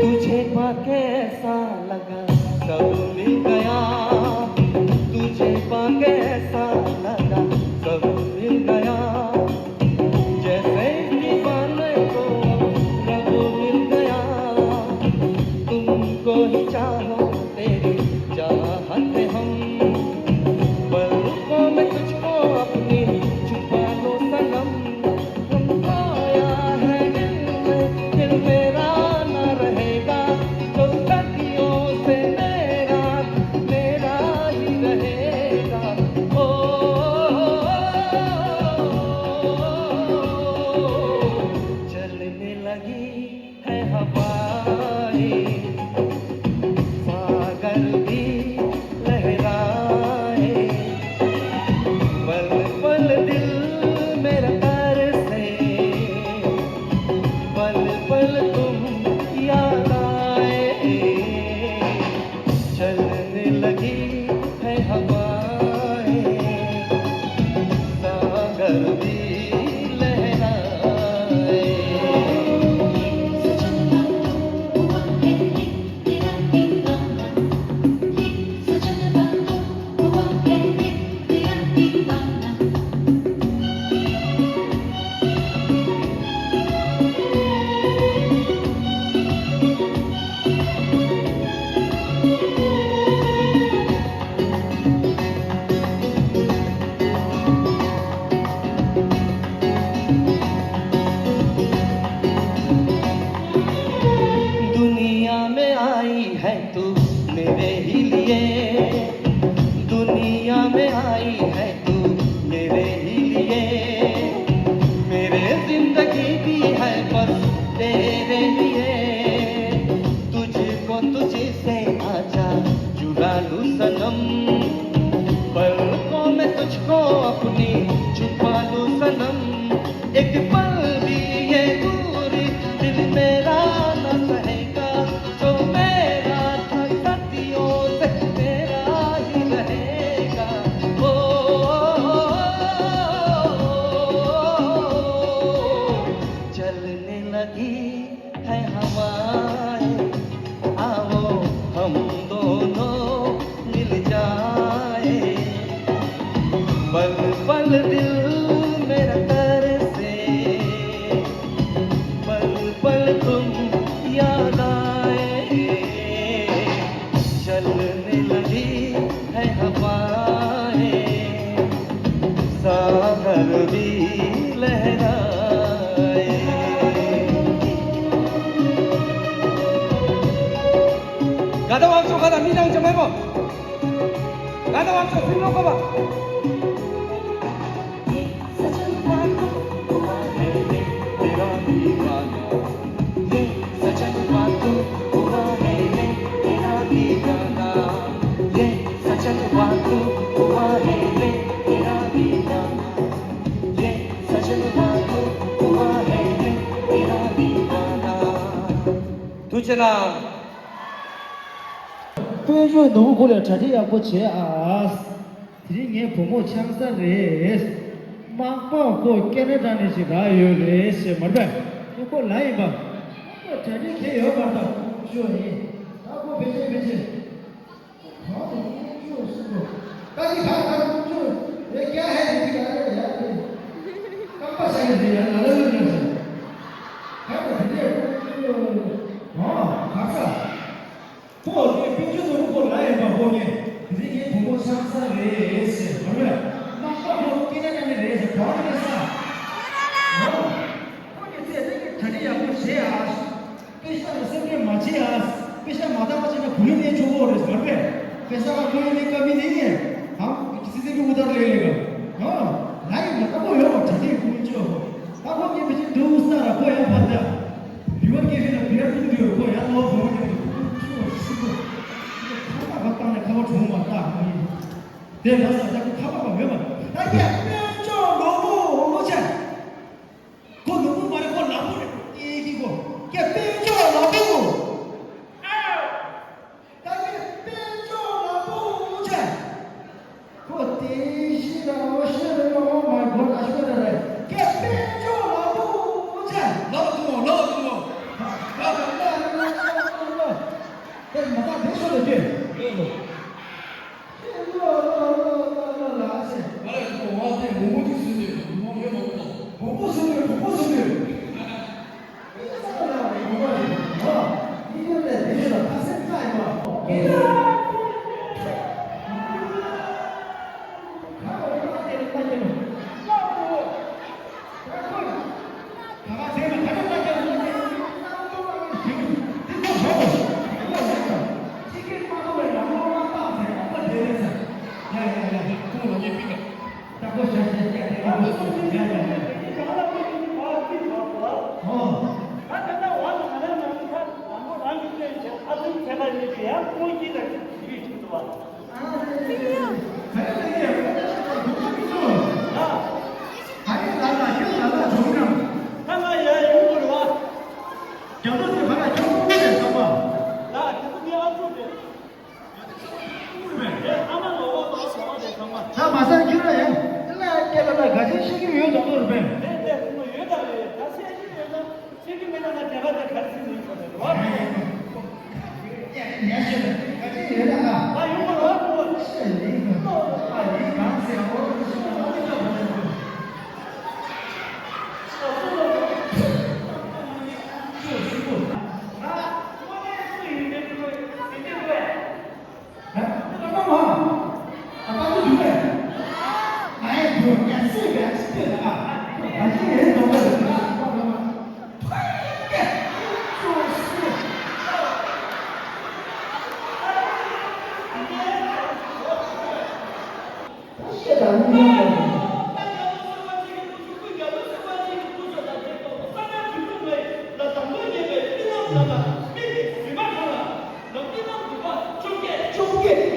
तुझे पाके ऐसा लगा सब मिल गया, तुझे पाके ऐसा लगा सब मिल गया। जैसे इस दीवाने को रब मिल गया, तुमको ही चाहो तेरी चाहत है हम, पलकों में तुझको अपनी छुपा लो सनम। तुम खोया है दिल में, दिल मेरा ना रहेगा, जो सदियों से मेरा, मेरा ही रहेगा। ओ, चलने लगी है हवाएं, सागर भी लहराए। पल पल दिल मेरा तरसे, पल पल तुम याद आए। चलने लगी है हवाएं, सागर भी लहराए। को अपनी छुपा लूं सनम, एक पल भी ये दूरी दिल मेरा न सहेगा। जो मेरा था सदियों से तेरा ही रहेगा। ओ, चलने लगी है हवाएं, आओ हम दोनों मिल जाए। पल पल दिल मेरा तरसे, पल पल तुम याद आए। चलने लगी है हवाएं, सागर भी लहराए। गाता वापस, गाता, मी जाऊँ, जमाई को। गाता वापस, फिर लोग को बा। ཐུགས་རྗེ་གནང་། དཔལ་འབྱོར་ནོར་བུ་ཁོ་ལ་གྲ་སྒྲིག་ཡག་པོ་བྱེད་ཨ། དེ་རིང་ངའི་བུ་མོ་ཆང་ས་རེད། མག་པ་ཁོ་ཀེ་ན་ཌ་ནས་ཅིག་རག་ཡོད་རེད་ཟེར་མ་རེད་པས། ཁོ་ལ་ཡིན་པ། ཁོ་གྲ་སྒྲིག་བྱས་ཡོད་པ་དང་ཤོག་ཡིན། ད་ཁོ་ཕལ་ཆེར་ཕལ་ཆེར། གང་དུ་ཀུན་སྤྱོད་སྲིད་པོ། ད་ཅི་ག་ག་ཀུན་སྤྱོད་རེ་རྒྱ་ཧེ་རེ་ག་རེ་ཡ་རེ། རྐང་པ་ས་ཡི་རེ་ཡ་ལ་ལ་ལ་ལ་ཟེར། ག་ག་དེ་རེ་ཀུན་སྤྱོད་ཨ་ག་ས། ཁོ་དེ་ཀུན་སྤྱོད་ནོར་བུ་ཁོ་ལ་ཡིན་པ་ཁོ་ངས་དེ་རིང་ངའི་བུ་མོ་ཆང་ས་རེད་ཟེར་བར་བས་མ་ཁ་ཁོ་ཀི་ན་ན་ནི་རེད་ཟེར་གོ་རེ་ས། ཨོ། ཁོ་ངས་ཚེ་རིང་གི་གྲ་སྒྲིག་ཡག་པོ་བྱེད་ཨ། པེ་ཤ་ལ་སེམས་ཁྲལ་མ་བྱེད་ཨ། པེ་ཤ་མ་བཏང་བ་བྱས་ན་བུ་ལོན་ལེན་ཆོག་གོ་རེད་མ་རེད། པེ་ཤ་ལ་བུ་ལོན་ལེན་ཀ་མི་ནི་ནི། ཨ། སི་སི་གི་འུ་དར་ལེ་ལེ་ག་ཨ། ལ་ཡི་ལ་ཀ་པོ་ཡོད་པ་གྲ་སྒྲིག་ཀུན་སྤྱོད། ད་ཁོ་ངས་མི་ཅིག་འདུག་ས་ར་ཁོ་ཡང་བར་ད། བི་བར་སྐད་ཤེས་ན་བི་ཡར་ཐུག་འདུག་ཁོ་ཡང་ལོ་བོ་ནས་ཁོ་ཆུ་བ་ཤི་གོ་ཁ་པ་བ་བཏང་ནས་ཁ་བ་གྲོང་མ་བཏང་ཁོ་ཡིན། དེ་ལ་ས་ད་ཁོ་ཁ་པ་བ་མེད་པ། ད་ཀྱེ་དཔལ་འབྱོར་ནོར་བུ་ལོ་ཆེ། ཁོ་ནོར་བུ་མ་རེད་ཁོ་ལ་བུ་རེད་ཨེ་ཀི་ཁོ། ཀྱེ་དཔལ་འབྱོར་ལ་བུ། ད་ཀྱེ་དཔལ་འབྱོར་ལ་བུ་ཆེ། ཁོ་དེ་ཤི་ར་འོ་ཤི་ར་འོ་མ་གོ་ད་ཤི་ར་རེད། ཀྱེ་དཔལ་འབྱོར་ལ་བུ་ཆེ། ལོག་ཏུ་ལོག་ཏུ་ལོག་ལོག་ལོག་ལོག་ལོག་དེ་མ་ད་དེ་ཤོ་ལ་ཀྱེ། ལོག་ལོག་ལོག་ལོག་ལོག་ལོག་ལ་ཆེ། ང་ལ་ཁོ་བ་དེ་མོ་མོ་ཅིག་སུ་ནས་མོ་ཡོད་མ་གོ་ད། མོ་མོ་སུ་ནས་མོ་མོ་སུ་ནས། ད་ཁོ་ཤ་ཤ་སྐྱ་དེ་ཨ་ཁོ་སོ་སོ་ཡ་ཡ་ཡ། ད་ལ་ཁོ་ཡིན་པ་ཅི་བ་གོ་ཨོ། ད་ད་ད་བ་ད་ང་རང་ནང་ཁ་ང་ཁོ་རང་གི་ལས་བྱེད་ཨ་ཙི་ཚེ་ལ་ཡིན་པའི་ཡང་ཁོ་སྐྱིད་ལ་ཅིག་ཞིག་ཡོད་ཅིག་འདུག་བ། ཨ་རེ་རེ་རེ། ག་རེ་ལ་ཡ་ཁོ་ད་ཤ་ད་ཁོ་ཁོ་ཀི་ཏོ། ཨ། ག་རེ་ལ་ལ་ཤ་ལ་ལ་ཇོ་ན། ད་ང་ཡ་ཡོང་གི་རེད་བ། རྒྱ་ཐོ་ཚོས་ག་ལ་ཁྱོད་ཁོ་ཁོ་རེད་བསམ་པ། ལ་དེ་ཚོ་ངའི་ཨ་ཚོ་རེད། ད་མ་ཟ་ཁྱོད་ར་ཡང་ལ་སྐད་ལ་ལ་ག་ཅན་ཤེས་ཀྱི་ཡོད་དམ་ལོར་བས། ལ་སྤྱི་བཏང་འདུས་པ་བཅོ་བརྒྱད། བཅོ་བརྒྱད།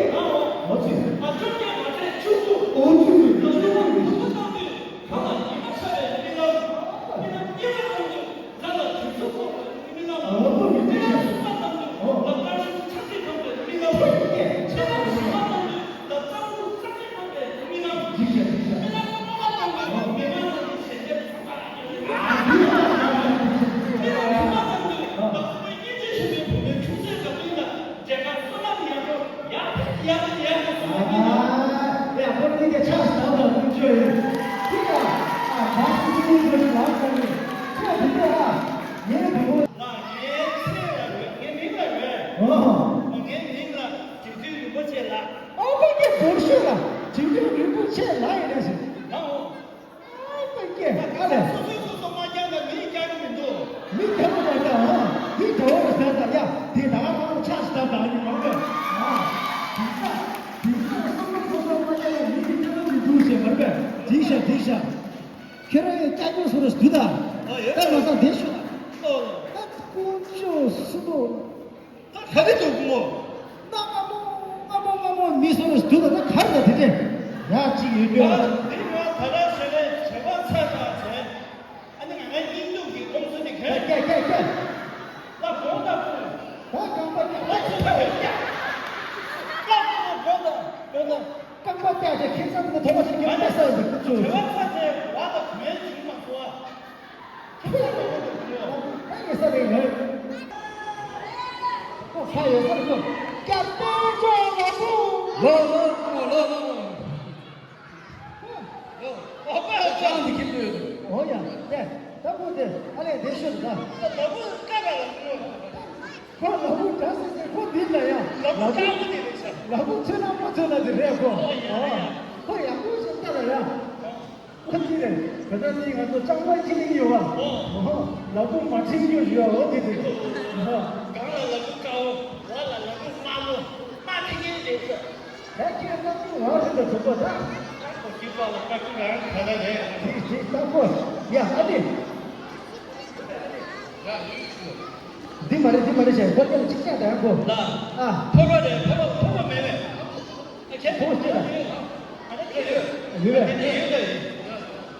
ཨ་ཙི། ཨ་བཅོ་བརྒྱད་མ་ཚད་བཅུ་དགུ། ཨོ་ཙི་ཙི། སོ་སོས་སོ་སོ་མ་བསྐྱངས་ན་མིས་བསྐྱང་གི་མི་འདུག་མི་བསྐྱང་གི་མ་རེད་ཨ། འདི་དགྲ་བོ་རེད་ཟེར་ད་ཡ། དེ་ད་ག་རང་ཆགས་ཤིག་ད་ད་ཡིན་མ་རེད་ཨ། དེང་སང་དེང་སང་སོ་སོས་སོ་སོ་མ་བསྐྱངས་ན་མིས་བསྐྱང་གི་མི་འདུག་ཟེར་མ་རེད་པས། དེང་ཤ་དེང་ཤ། ཁྱེད་རང་ཡང་སྐྱབས་མགོན་སུ་རེད་འདུག་ད། ཨ་ཡོད། ད་ལོ་ཙང་དེ་ཤོད། ཨོ། ད་དཀོན་མཆོག་གསུམ་པོ། ད་ག་རེ་འདུག་སྐུ་ངོ། ད་སྔ་མོ་སྔ་མོ་སྔ་མོ་མི་སུ་རེད་འདུག་ད། ད་ག་རེ་ད་དེ་འདྲས་ཡག་ཅིག་ཡོད་རྒྱུ། ད་འདི་ང་ད་ལྟ་ཞལ་ལས་བྱེད་པ་ཚར་ད་ཟེར། ཨ་ནི་ང་ང་སྙིང་སྡུག་གི་ཁོང་ཚོ་ནི་གས། ཀྱ་ཀྱ་ཀྱ། ད་དགོངས་དག་སྐུ་ངོ། ད་རྐང་པ་ཀྱ་ད་ཚོད་ད་ཀྱ་ཀྱ། ད་སྐུ་ངོ་དགོངས་དག་དགོངས་དག་རྐང་པ་བཀྱག་བྱས་ཁེ་བཟང་དེ་ཐོག་མ་ཞིག་ཀྱང་བལྟ་ས་ཡོད་འདུག་ཁུ་ཚོས། བྱེད་པ་ཚར་ཚེ་བ་དང་མེད་བྱུང་མ་སོང་ཨ། ཁྱེད་ལ་ཁོ་ཁོ་ཁོ་ཁོ་ཁོ་ཡོད་ས་རེད་ངོས། ཁོ་ཁ་ཡོད་ས་རེད་ཁོ། སྐྱབས་དཔལ་འབྱོར་ལ་ཁོ། ལོ་ལོ་ལོ་ལོ་ལོ། ལོ། ཨོ་པ་ཨོ་ཅང་འདི་ཁྱེད་ཚོས་ཡོད། ཨོ་ཡ་དེ་ད་ཁོ་དེ་ཨ་ལས་དེ་ཤོད་ད། ད་ལ་ཁོ་ཀ་ར་ལ་ཁོ། ཁོ་ལ་ཁོ་གྲྭ་ཟེར་ཟེར་ཁོ་འདི་ལ་ཡ། ལ་ཁོ་ཀ་ཁོ་དེ་རེད་ཤག་ལ་ཁོ་ཚོད་ན་མ་ཚོད་ན་དེ་རེད་ཁོ། ཨོ་ཡ་ཡ། ཁོ་ཡག་པོ་ཞིག་ལྟ་ལ་ཡ། ཨོ་དེ་རེད། ད་ལྟ་དེ་ང་ཚོ་ལྕང་མ་ཁྱི་གླིང་ཡོད་བ། ཨོ། ལ་ཁོ་མ་ཁྲིམས་ཡོད་ཞུ་བ་ཨོ་དེ་རེད། ཨོ། གང་ལ་ལ་ཁོ་ཀའོ། བ་ལ་ལ་ཁོ་མ་ལོ། མ་ཁྲིམས་ཡོད་རེད་ཤག་ད་ཁྱེད་རང་ཚོ་ང་རེད་ད་གྲོགས་པོ་ད། ཁོ་ཁྱི་པ་ལ་ཀ་ཁོ་རང་ག་ལ་རེད། དེ་དེ་ལྟ་ཁོ་ཡ་ཨ་དེ། འདི་མ་རེད་འདི་མ་རེད་ཞེས་ཁོ་ཀྱང་གཅིག་ཆག་དང་ཁོ། ལ། ཨ། ཕོར་པ་རེད་ཕོར་པ་ཕོར་པ་མེད་པས། ཨ་ཁྱེད་ཕོར་པ་ཅི་ལ། ཨ་ནི་ཡོད་ཡོད་པས། ཡོད་ཡོད་ཡོད།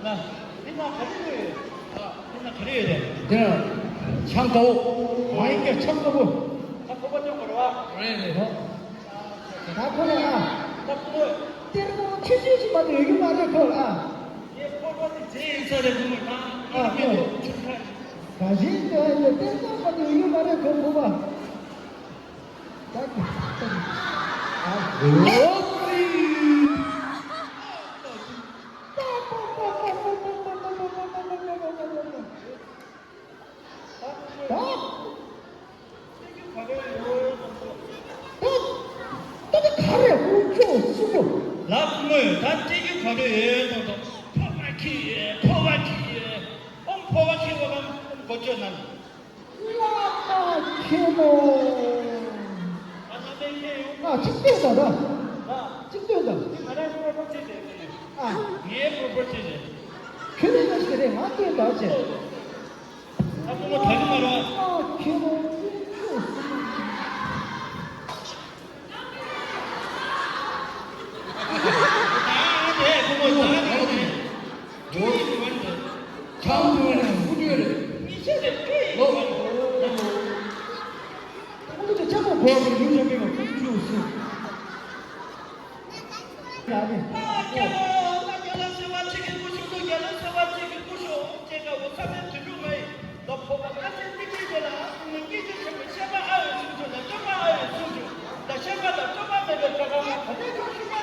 ལ། འདི་ན་ག་རེ་ཡོད། ཨ་འདི་ན་ག་རེ་ཡོད་རེད། འདི་ན་ཆང་དཀར་པོ། ཝའིན་གྱི་ཆང་དཀར་པོ། ད་ཕོར་པ་སྐྱོང་དགོས་རེད་བ། རེད་རེད། ད་ཁོ་ལ་ཨ། ད་ཁོ་ལ། གཏེར་སྟོན་ཆུང་ཆུང་ཞིག་མ་གཏོགས་ཡོད་ཀྱི་མ་རེད་ཁོ་ལ་ཨ། ངའི་ཕོར་པ་དེ་རྫས་ཡིན་ས་རེད་ཁོ་མོ་ད། ཨ་ཨ། ཆུང་ཁ། ག་རེ་ཡིན་ད་ཨ་གཏེར་སྟོན་མ་གཏོགས་ཡོད་ཀྱི་མ་རེད་ཁོ་ཁོ་པ། ད་ཁོ་ད་ཨ་ཧོ། ད། ད་ད་ད་ག་རེ་དཀོན་མཆོག་གསུམ་པོ། ལགས་སྐུ་ངོ་ད་སྤྲད་རྒྱུ་ག་རེ་ཡོད་དང་དང་། ཕོར་པ་ཁྱེར་ཡོད་ཕོར་པ་ཁྱེར་ཡོད། ཨོམ་ཕོར་པ་ཁྱེར་བ་གམ་ཨོམ་གོ་ཆོད་ནམ། བླ་མ་མཁྱེན་ནོ། ཨ་ན་མེ་ཁྱེར་ཡོང་། ཨ་གཅིག་སྟོན་དང་ད། ཨ་གཅིག་སྟོན་དང་། ང་རང་ཕོར་པ་ཁྱེར་ཡོད། ཨ་ངའི་ཕོར་པ་ཁྱེར་ཡོད། ཁྱོད་ནི་ཡོད་ཟེར་རེད་ང་སྟོན་དང་བྱས། ད་ཁོ་མོ་ད་གི་མ་རེད་བ། ཨ་ཁྱེད་རང་ཚོ་ཁྱོད་སུ་ཡིན། ད་དེ་ཁོ་མོ་ད་དེ་ཁོ་མོ་ད་དེ། ཁྱོད་ཡིན་མི་བར་དེ། ཁྱམས་དུ་ནས་སྐུ་དུས་རེད། མི་ཤེས་རེད་ཁྱོད་ཡིན་མི་བར་དེ། ཁོ་མོ་ད་ཆག་པ་བོར་བའི་ཡུལ་ཆ་མེད་པ་ཁྱོད་སུ།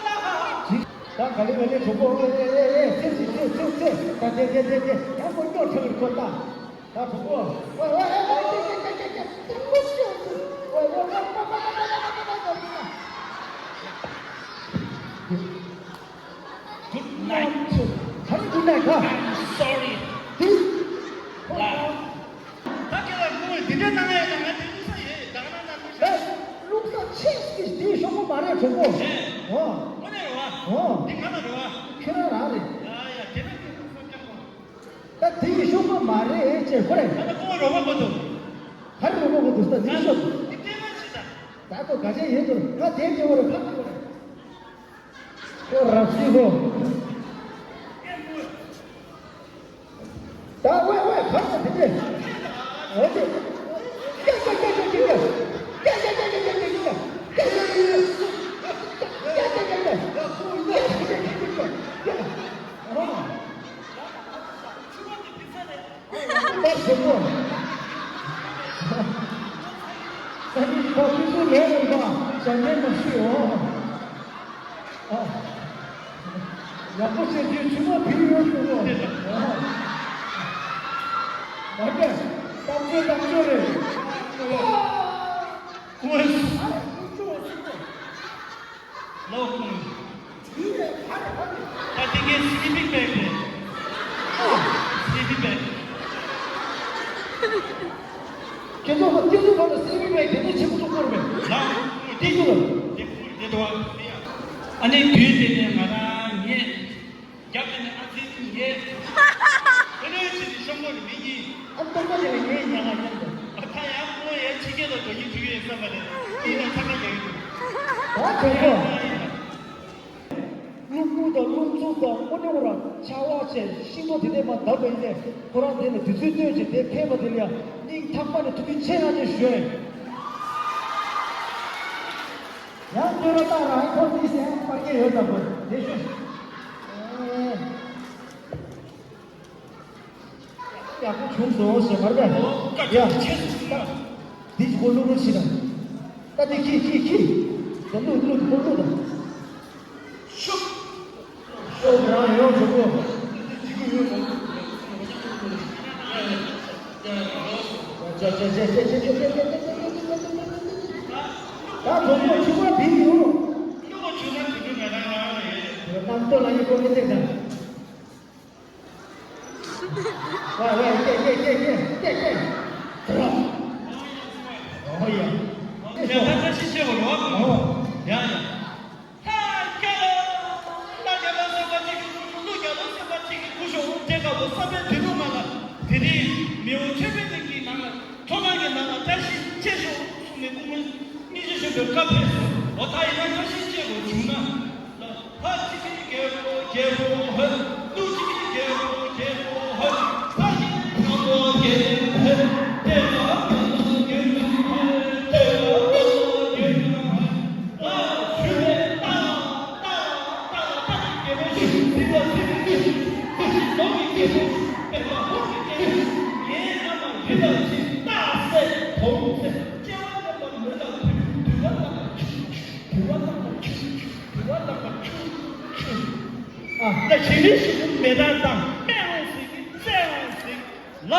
ད་ག་ལེ་ག་ལེ་གྲོགས་པོ་ཨེ་ཨེ་ཨེ་ཚེ་ཚེ་ཚེ་ཚེ་ད་དེ་དེ་དེ་དེ་ཡང་ཁོ་སྐྱོ་ཁྲག་གི་ཁོ་ད། ད་གྲོགས་པོ། ཝེ་ཝེ་ཝེ་ཝེ་ཀྱེ་ཀྱེ་ཀྱེ་ཀྱེ་ཀྱེ་ཀྱེ་ཀྱེ་ཀྱེ་ཀྱེ། ཝེ་ཝེ་ཝེ་ཝེ་ཝེ་ཝེ་ཝེ་ཝེ་ཝེ། Good night. Happy good night, huh? I'm sorry. This. ད་ཁྱེད་ལ་ངོ་འདི་འདྲ་གནང་ཡ་ཡིན་ན་ང་དེ་བླུག་ས་ཡོད་ད་ག་ན་ན་བླུག་ས། བླུག་ས་ཆེ་ཞིག་དེ་ཤོག་གུ་མ་རེད་གྲོགས་པོ། ཨོ། དངོས་གནས་རེད་བ། ཨོ། འདི་ང་ལ་རེད་བ། ཁྱེད་རང་རང་རེད། ཡ་ཡ་དེ་ན་ཁྱོད་བླུག་ས་ཀྱང་མ། ད་དེ་ཡི་ཤོག་པ་མ་རེད་ཅེས་ཁོ་རེ། ད་ལྟ་ཁོ་རོགས་པ་དགོས་འདུག་ག་རེ་རོགས་པ་དགོས་འདུག་ད་དེ་ཤོག་ད་ལྟ་ག་ཅན་ཡིན་འདུག་ང་དེ་དེ་བོ་རེ་ཁ་དེ་བོ་རེ། ཁོ་རབ་སྲིད་གོ་ད་ཝེ་ཝེ་ག་ས་དེ་དེ། འོ་དེ། ཀྱ་ཀྱ་ཀྱ་ཀྱ་ཀྱ་ཀྱ། ཀྱ་ཀྱ་ཀྱ་ཀྱ་ཀྱ་ཀྱ་ཀྱ། ཀྱ་ཀྱ་ཀྱ་ཀྱ་ཀྱ། ཨ། ད་ཞོག་པོ། ད་ནི་ཁོ་ཁོ་ཚོ་ལས་རེད་པ། ཞབས་འདྲེན་མ་ཞུས་འོ། ཨ། ཡག་པོ་བྱས་རྗེས་ཆུ་མོ་བིལ་ཡོད་ཞུ་གོ་ཨ། མ་རེད། ཏག་ཅོ་ཏག་ཅོ་རེད། ཨ། ཨོ། ཨ་རེ་ཁོ་ཚོ་ཆུ་མོ། ལོ་ཀུན། ད་དེ་གའི་སི་ལི་པིང་བེག་རེད། ཨ། སི་ ཁྱེད་ཚོ་ཁོ་ཏི་ལུ་ཁོ་ལ་སེ་བི་བའི་དེ་ནས་ཆེན་པོ་ཚོ་སྐོར་མེད། ལ། ཏི་ལུ་ལ། དེ་དེ་དོ། ཨ་ནི་དུས་དེ་ནས་ང་རང་ངས། རྒྱབ་དེ་ནས་ཨ་ཙི་ངས། དེ་ནས་ཅི་ནི་ཤོང་གོ་ནི་མི་གཉིས། ཨ་སྟོང་པ་དེ་ནས་ངས་ཉག་ང་ཉག་འདུག་ཨ་ད་ཡང་ཁོ་ཡང་ཕྱི་རྒྱལ་ལ་འགྲོ་ཉིན་དུས་ཡོད་བསམ་པ་རེད། དེ་ནས་ཚ་ཁ་རྒྱག་གི་འདུག་ཨ་ཁྱོད་ཁྱོད། རླུང་བུ་དང་རླུང་འཚུབ་དང་དངོས་གནས་རང་ཆར་པ་བྱས་ཤིང་ཏོག་དེ་ནས་མར་བརྡབས་པ་ཡིན་ཏེ། ཁོ་རང་དེ་ནས་དུས་ཚོད་བཏོན་བྱས་དེ་ཕེབས་པ་དེ་ལ་ཡང་སྙིང་ཐག་པ་ནས་ཐུགས་རྗེ་ཆེ་གནང་ཞེས་ཞུ་ཡ་ཡིན། ཡང་བསྟོད་ར་བཏང་རང་ཁོ་དེའི་སེམས་པར་སྐྱེ་ཡོད་ཙམ་པོ་དེ་ཞུ། ཡག་པོ་བྱུང་སོང་ཞེས་མར་པས། ཡ། འདི་ཁོ་བླུག་རོགས་བྱེད་དང་། ད་འདི་ཁྱི་ཁྱི་ཁྱི། ད་བླུག་བླུག་ཁོ་བླུག་དང་། ཤུགས། ཤོག་རང་ཡོང་བྱུང་གོ། ད་གྲོགས་པོ་ཆུ་བ་འདི་ཡོང་། གནམ་སྟོད་ལ་ཡི་གོ་མི་ཚེ་དང་། ཝ་ཝ་ཀེ་ཀེ་ཀེ་ཀེ་ཀེ་ཀེ། ཨོ་ཡ། ཡ་ད་ད་ཤི་ཤི་བ་རོ། ཨོ། ཡ་ཡ། ལྷ་རྒྱལ་ལོ། ལྷ་རྒྱལ་ལོ་སེམས་པ་གཅིག་གི་སྐུ་ཤོག་ཀླུ་རྒྱལ་ལོ་སེམས་པ་གཅིག་གི་སྐུ་ཤོག་དེ་དགའ་བོ་བསམ་པའི་དུས་ལུགས་མ་ལ། དེ་རིང་མི་འོ་ཆོས་པའི་གླིང་གི་ནང་ལ་མཐོ་སྒང་གི་ནང་ལ་བཀྲ་ཤིས་བཅས་ཤོག་གསུངས་ནས་སྐུ་ངོ་སྙིང་རྗེ་ཞུ་བའི་བཀའ་ཕེབས་སོ། འོ་ད་ཡིན་ན་བཀྲ་ཤིས་བཅས་དགོས་བྱུང་ན། ཕ་གཅིག་གི་རྒྱལ་པོ་རྒྱལ་པོ་ཧོ། ཀླུ་གཅིག་གི་རྒྱལ་པོ་རྒྱལ་པོ་ཧོ། ཕ་གཅིག་གི་དང་པོ་རྒྱལ་པོ་ཧོ། དེ་ལ་དེ་ལ་དེ་ལ་དེ་ལ་དེ་ལ་ཞུ་བའི་རྟགས་རྟགས་རྟགས་རྟགས་ཀྱི་རྒྱལ་པོ་ཞུ། སྲིད་པ་སྲིད་པའི་སྲིད་ཞུ་ཞུ་ཞུ་ནོར་གྱི་རྒྱལ་པོ་ཞུ། དཔལ་ལ་ཧོར་གྱི་རྒྱལ་པོ་ཞུ། ངའི་ཨ་མ་རི་ལ་ཆེ་རྟགས་གསལ་དོམ་གསལ་སྐྱེ་བ་རྙིང་པ་མེ་ལ་ཕུལ། དུས་བ་རྟག་པ་ཆུ་ཆུ། དུས་བ་རྟག་པ་ཆུ་ཆུ། དུས་བ་རྟག་པ་ཆུ་ཆུ། ཨ་ད་ཞི་བའི་ཞི་བོ་མེ་སྟག་དང་སྨན་ཨང་ཟིག་རྩེ་ཨང་ཟིག་ལ་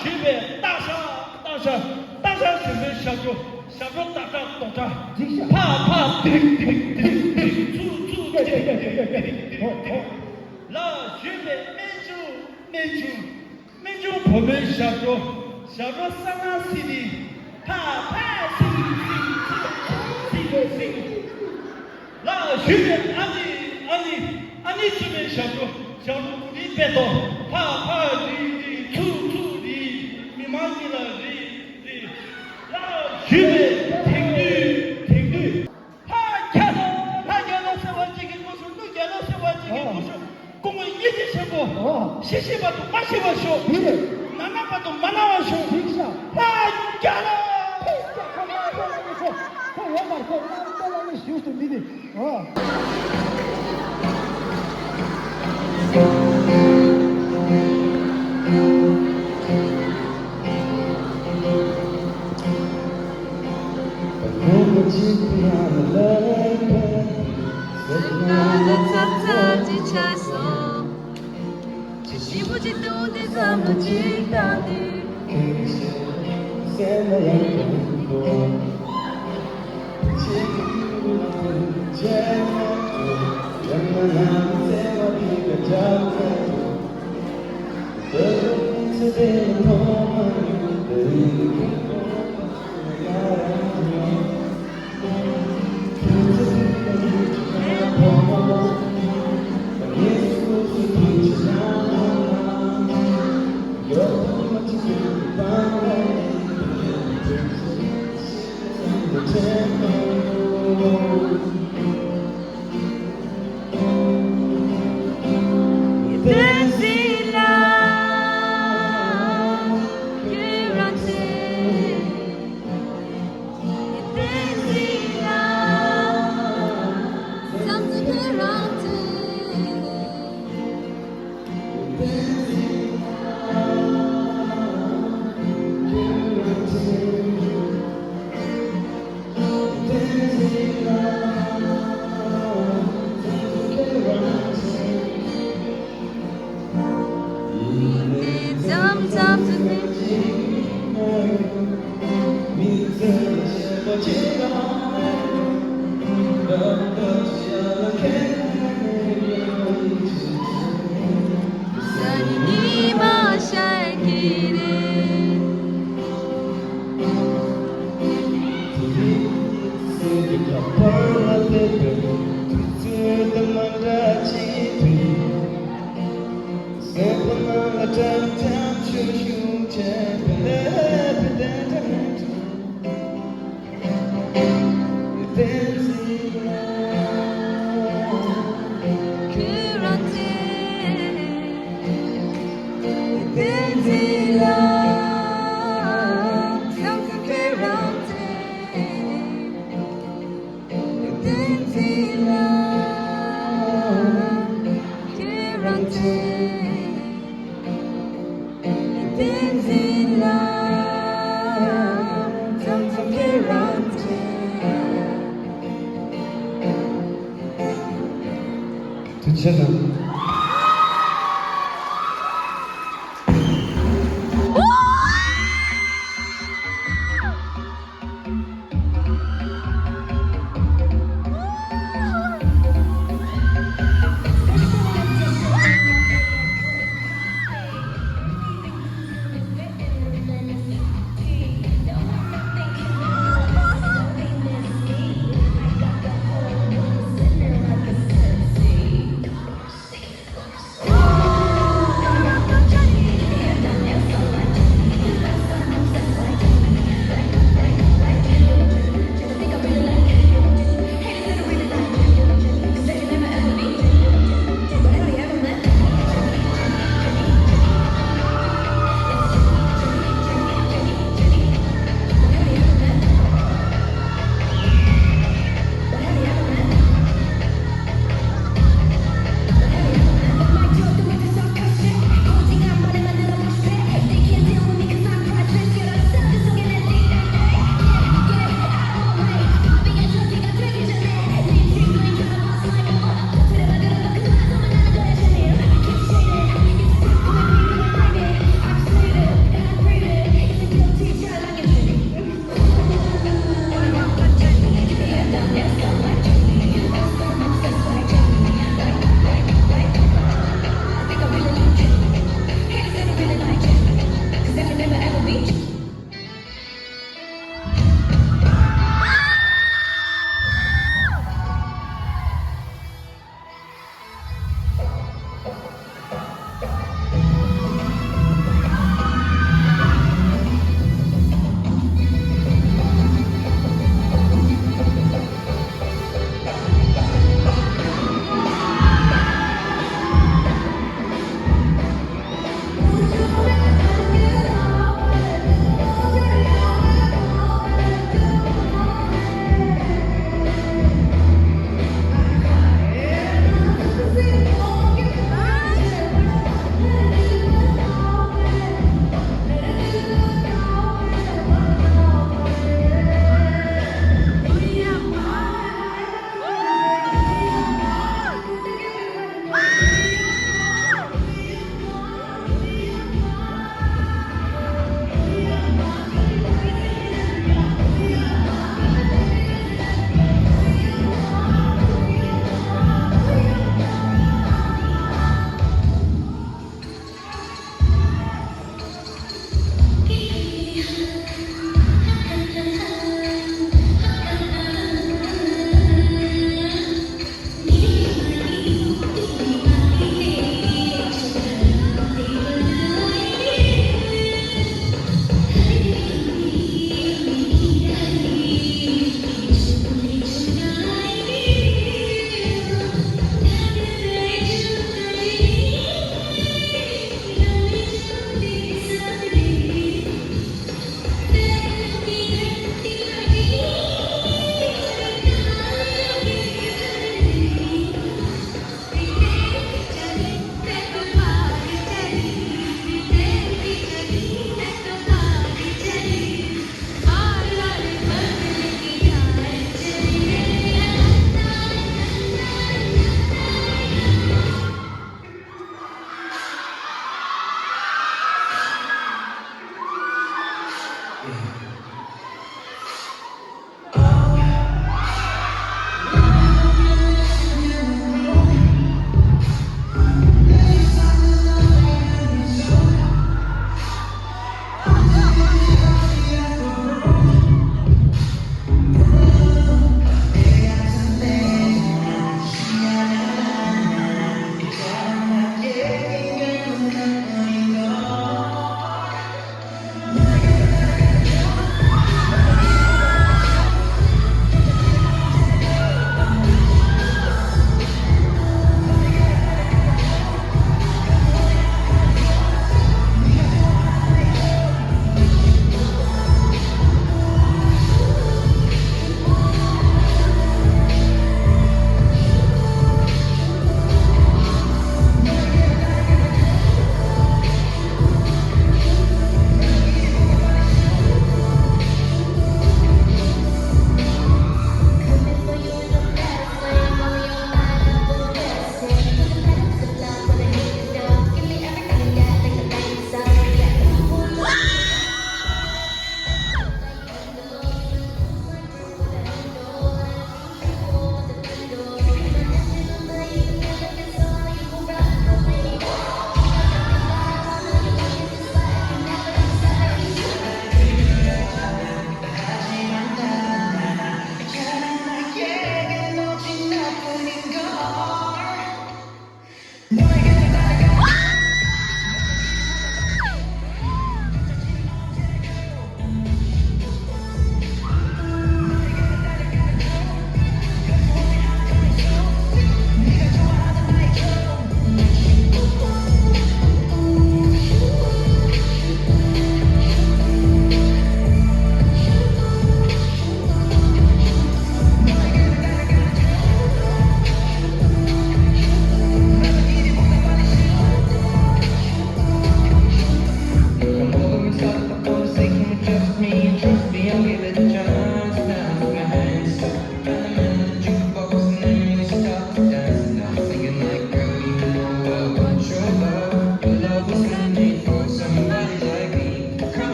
ཞུས་པའི་སྟག་ཤར་སྟག་ཤར་སྟག་ཤར་ཞུས་པའི་ཞབས་བྲོ་ཞབས་བྲོ་སྟག་སྒྲ་རྡོག་སྒྲ་འཇིགས་ཤར་ཕ་ཕ་དིརིག་དིརིག་དིརིག་དིརིག་ཚུ་ཚུ་དིརིག་དིརིག་དིརིག་དིརིག་ལ་ཞུས་པའི་སྨན་ཆུ་སྨན་ཆུ། སྨན་ཆུང་བུ་མོའི་ཞབས་བྲོ། ཞབས་བྲོ་ས་ན་སི་རི། ཕ་ཕ་སི་རི་སི་རི་སི་རི་སི་རི། ལ་ཞུས་པའི་ཨ་ནི་ཨ་ནི་ཨ་ནི་བཙུན་མའི་ཞབས་བྲོ། ཞབས་བྲོ་གུ་རི་པད་ཏོ། ཕ་ཕ་རི་རི་ཚུ་ཚུ་རི། མི་མང་གཉིས་ལ་རི་རི། ལ་ཞུས་པའི་དེང་དུས་དེང་དུས། ལྷ་རྒྱལ་ལོ། ལྷ་རྒྱལ་ལོ་ཟེར་བ་གཅིག་གི་སྐུ་གཟུགས། ཀླུ་རྒྱལ་ལོ་ཟེར་བ་གཅིག་གི་སྐུ་གཟུགས། སྐུ་ངོ་སྙིང་རྗེ་ཆེན་པོ། ཤི་ཤི་བར་དུ་མ་ཤི་བར་ཤོག་ནམ་ནམ་བར་དུ་མ་ན་བར་ཤོག་ལྷ་རྒྱལ་ལོ། ཁོ་ཡོད་མ་ཁོ་རྣམ་པ་ལ་ནི་ཞུགས་སུ་མི་ནི། ཐུགས་རྗེ་ཆེ་གནང་།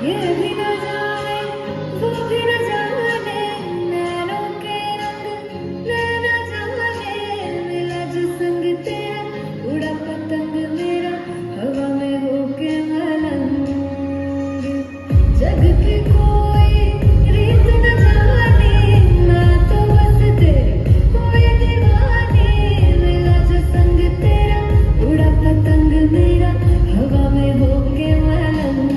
ये भी ना जाने, वो भी ना जाने, नैनों के रंग, नैना जाने, मिला जो संग तेरा, उड़ा पतंग मेरा, हवा में होके मलंग। जग की कोई रीत न जाने, मैं तो बस तेरी हुई दीवानी। मिला जो संग तेरा, उड़ा पतंग मेरा, हवा में होके मलंग।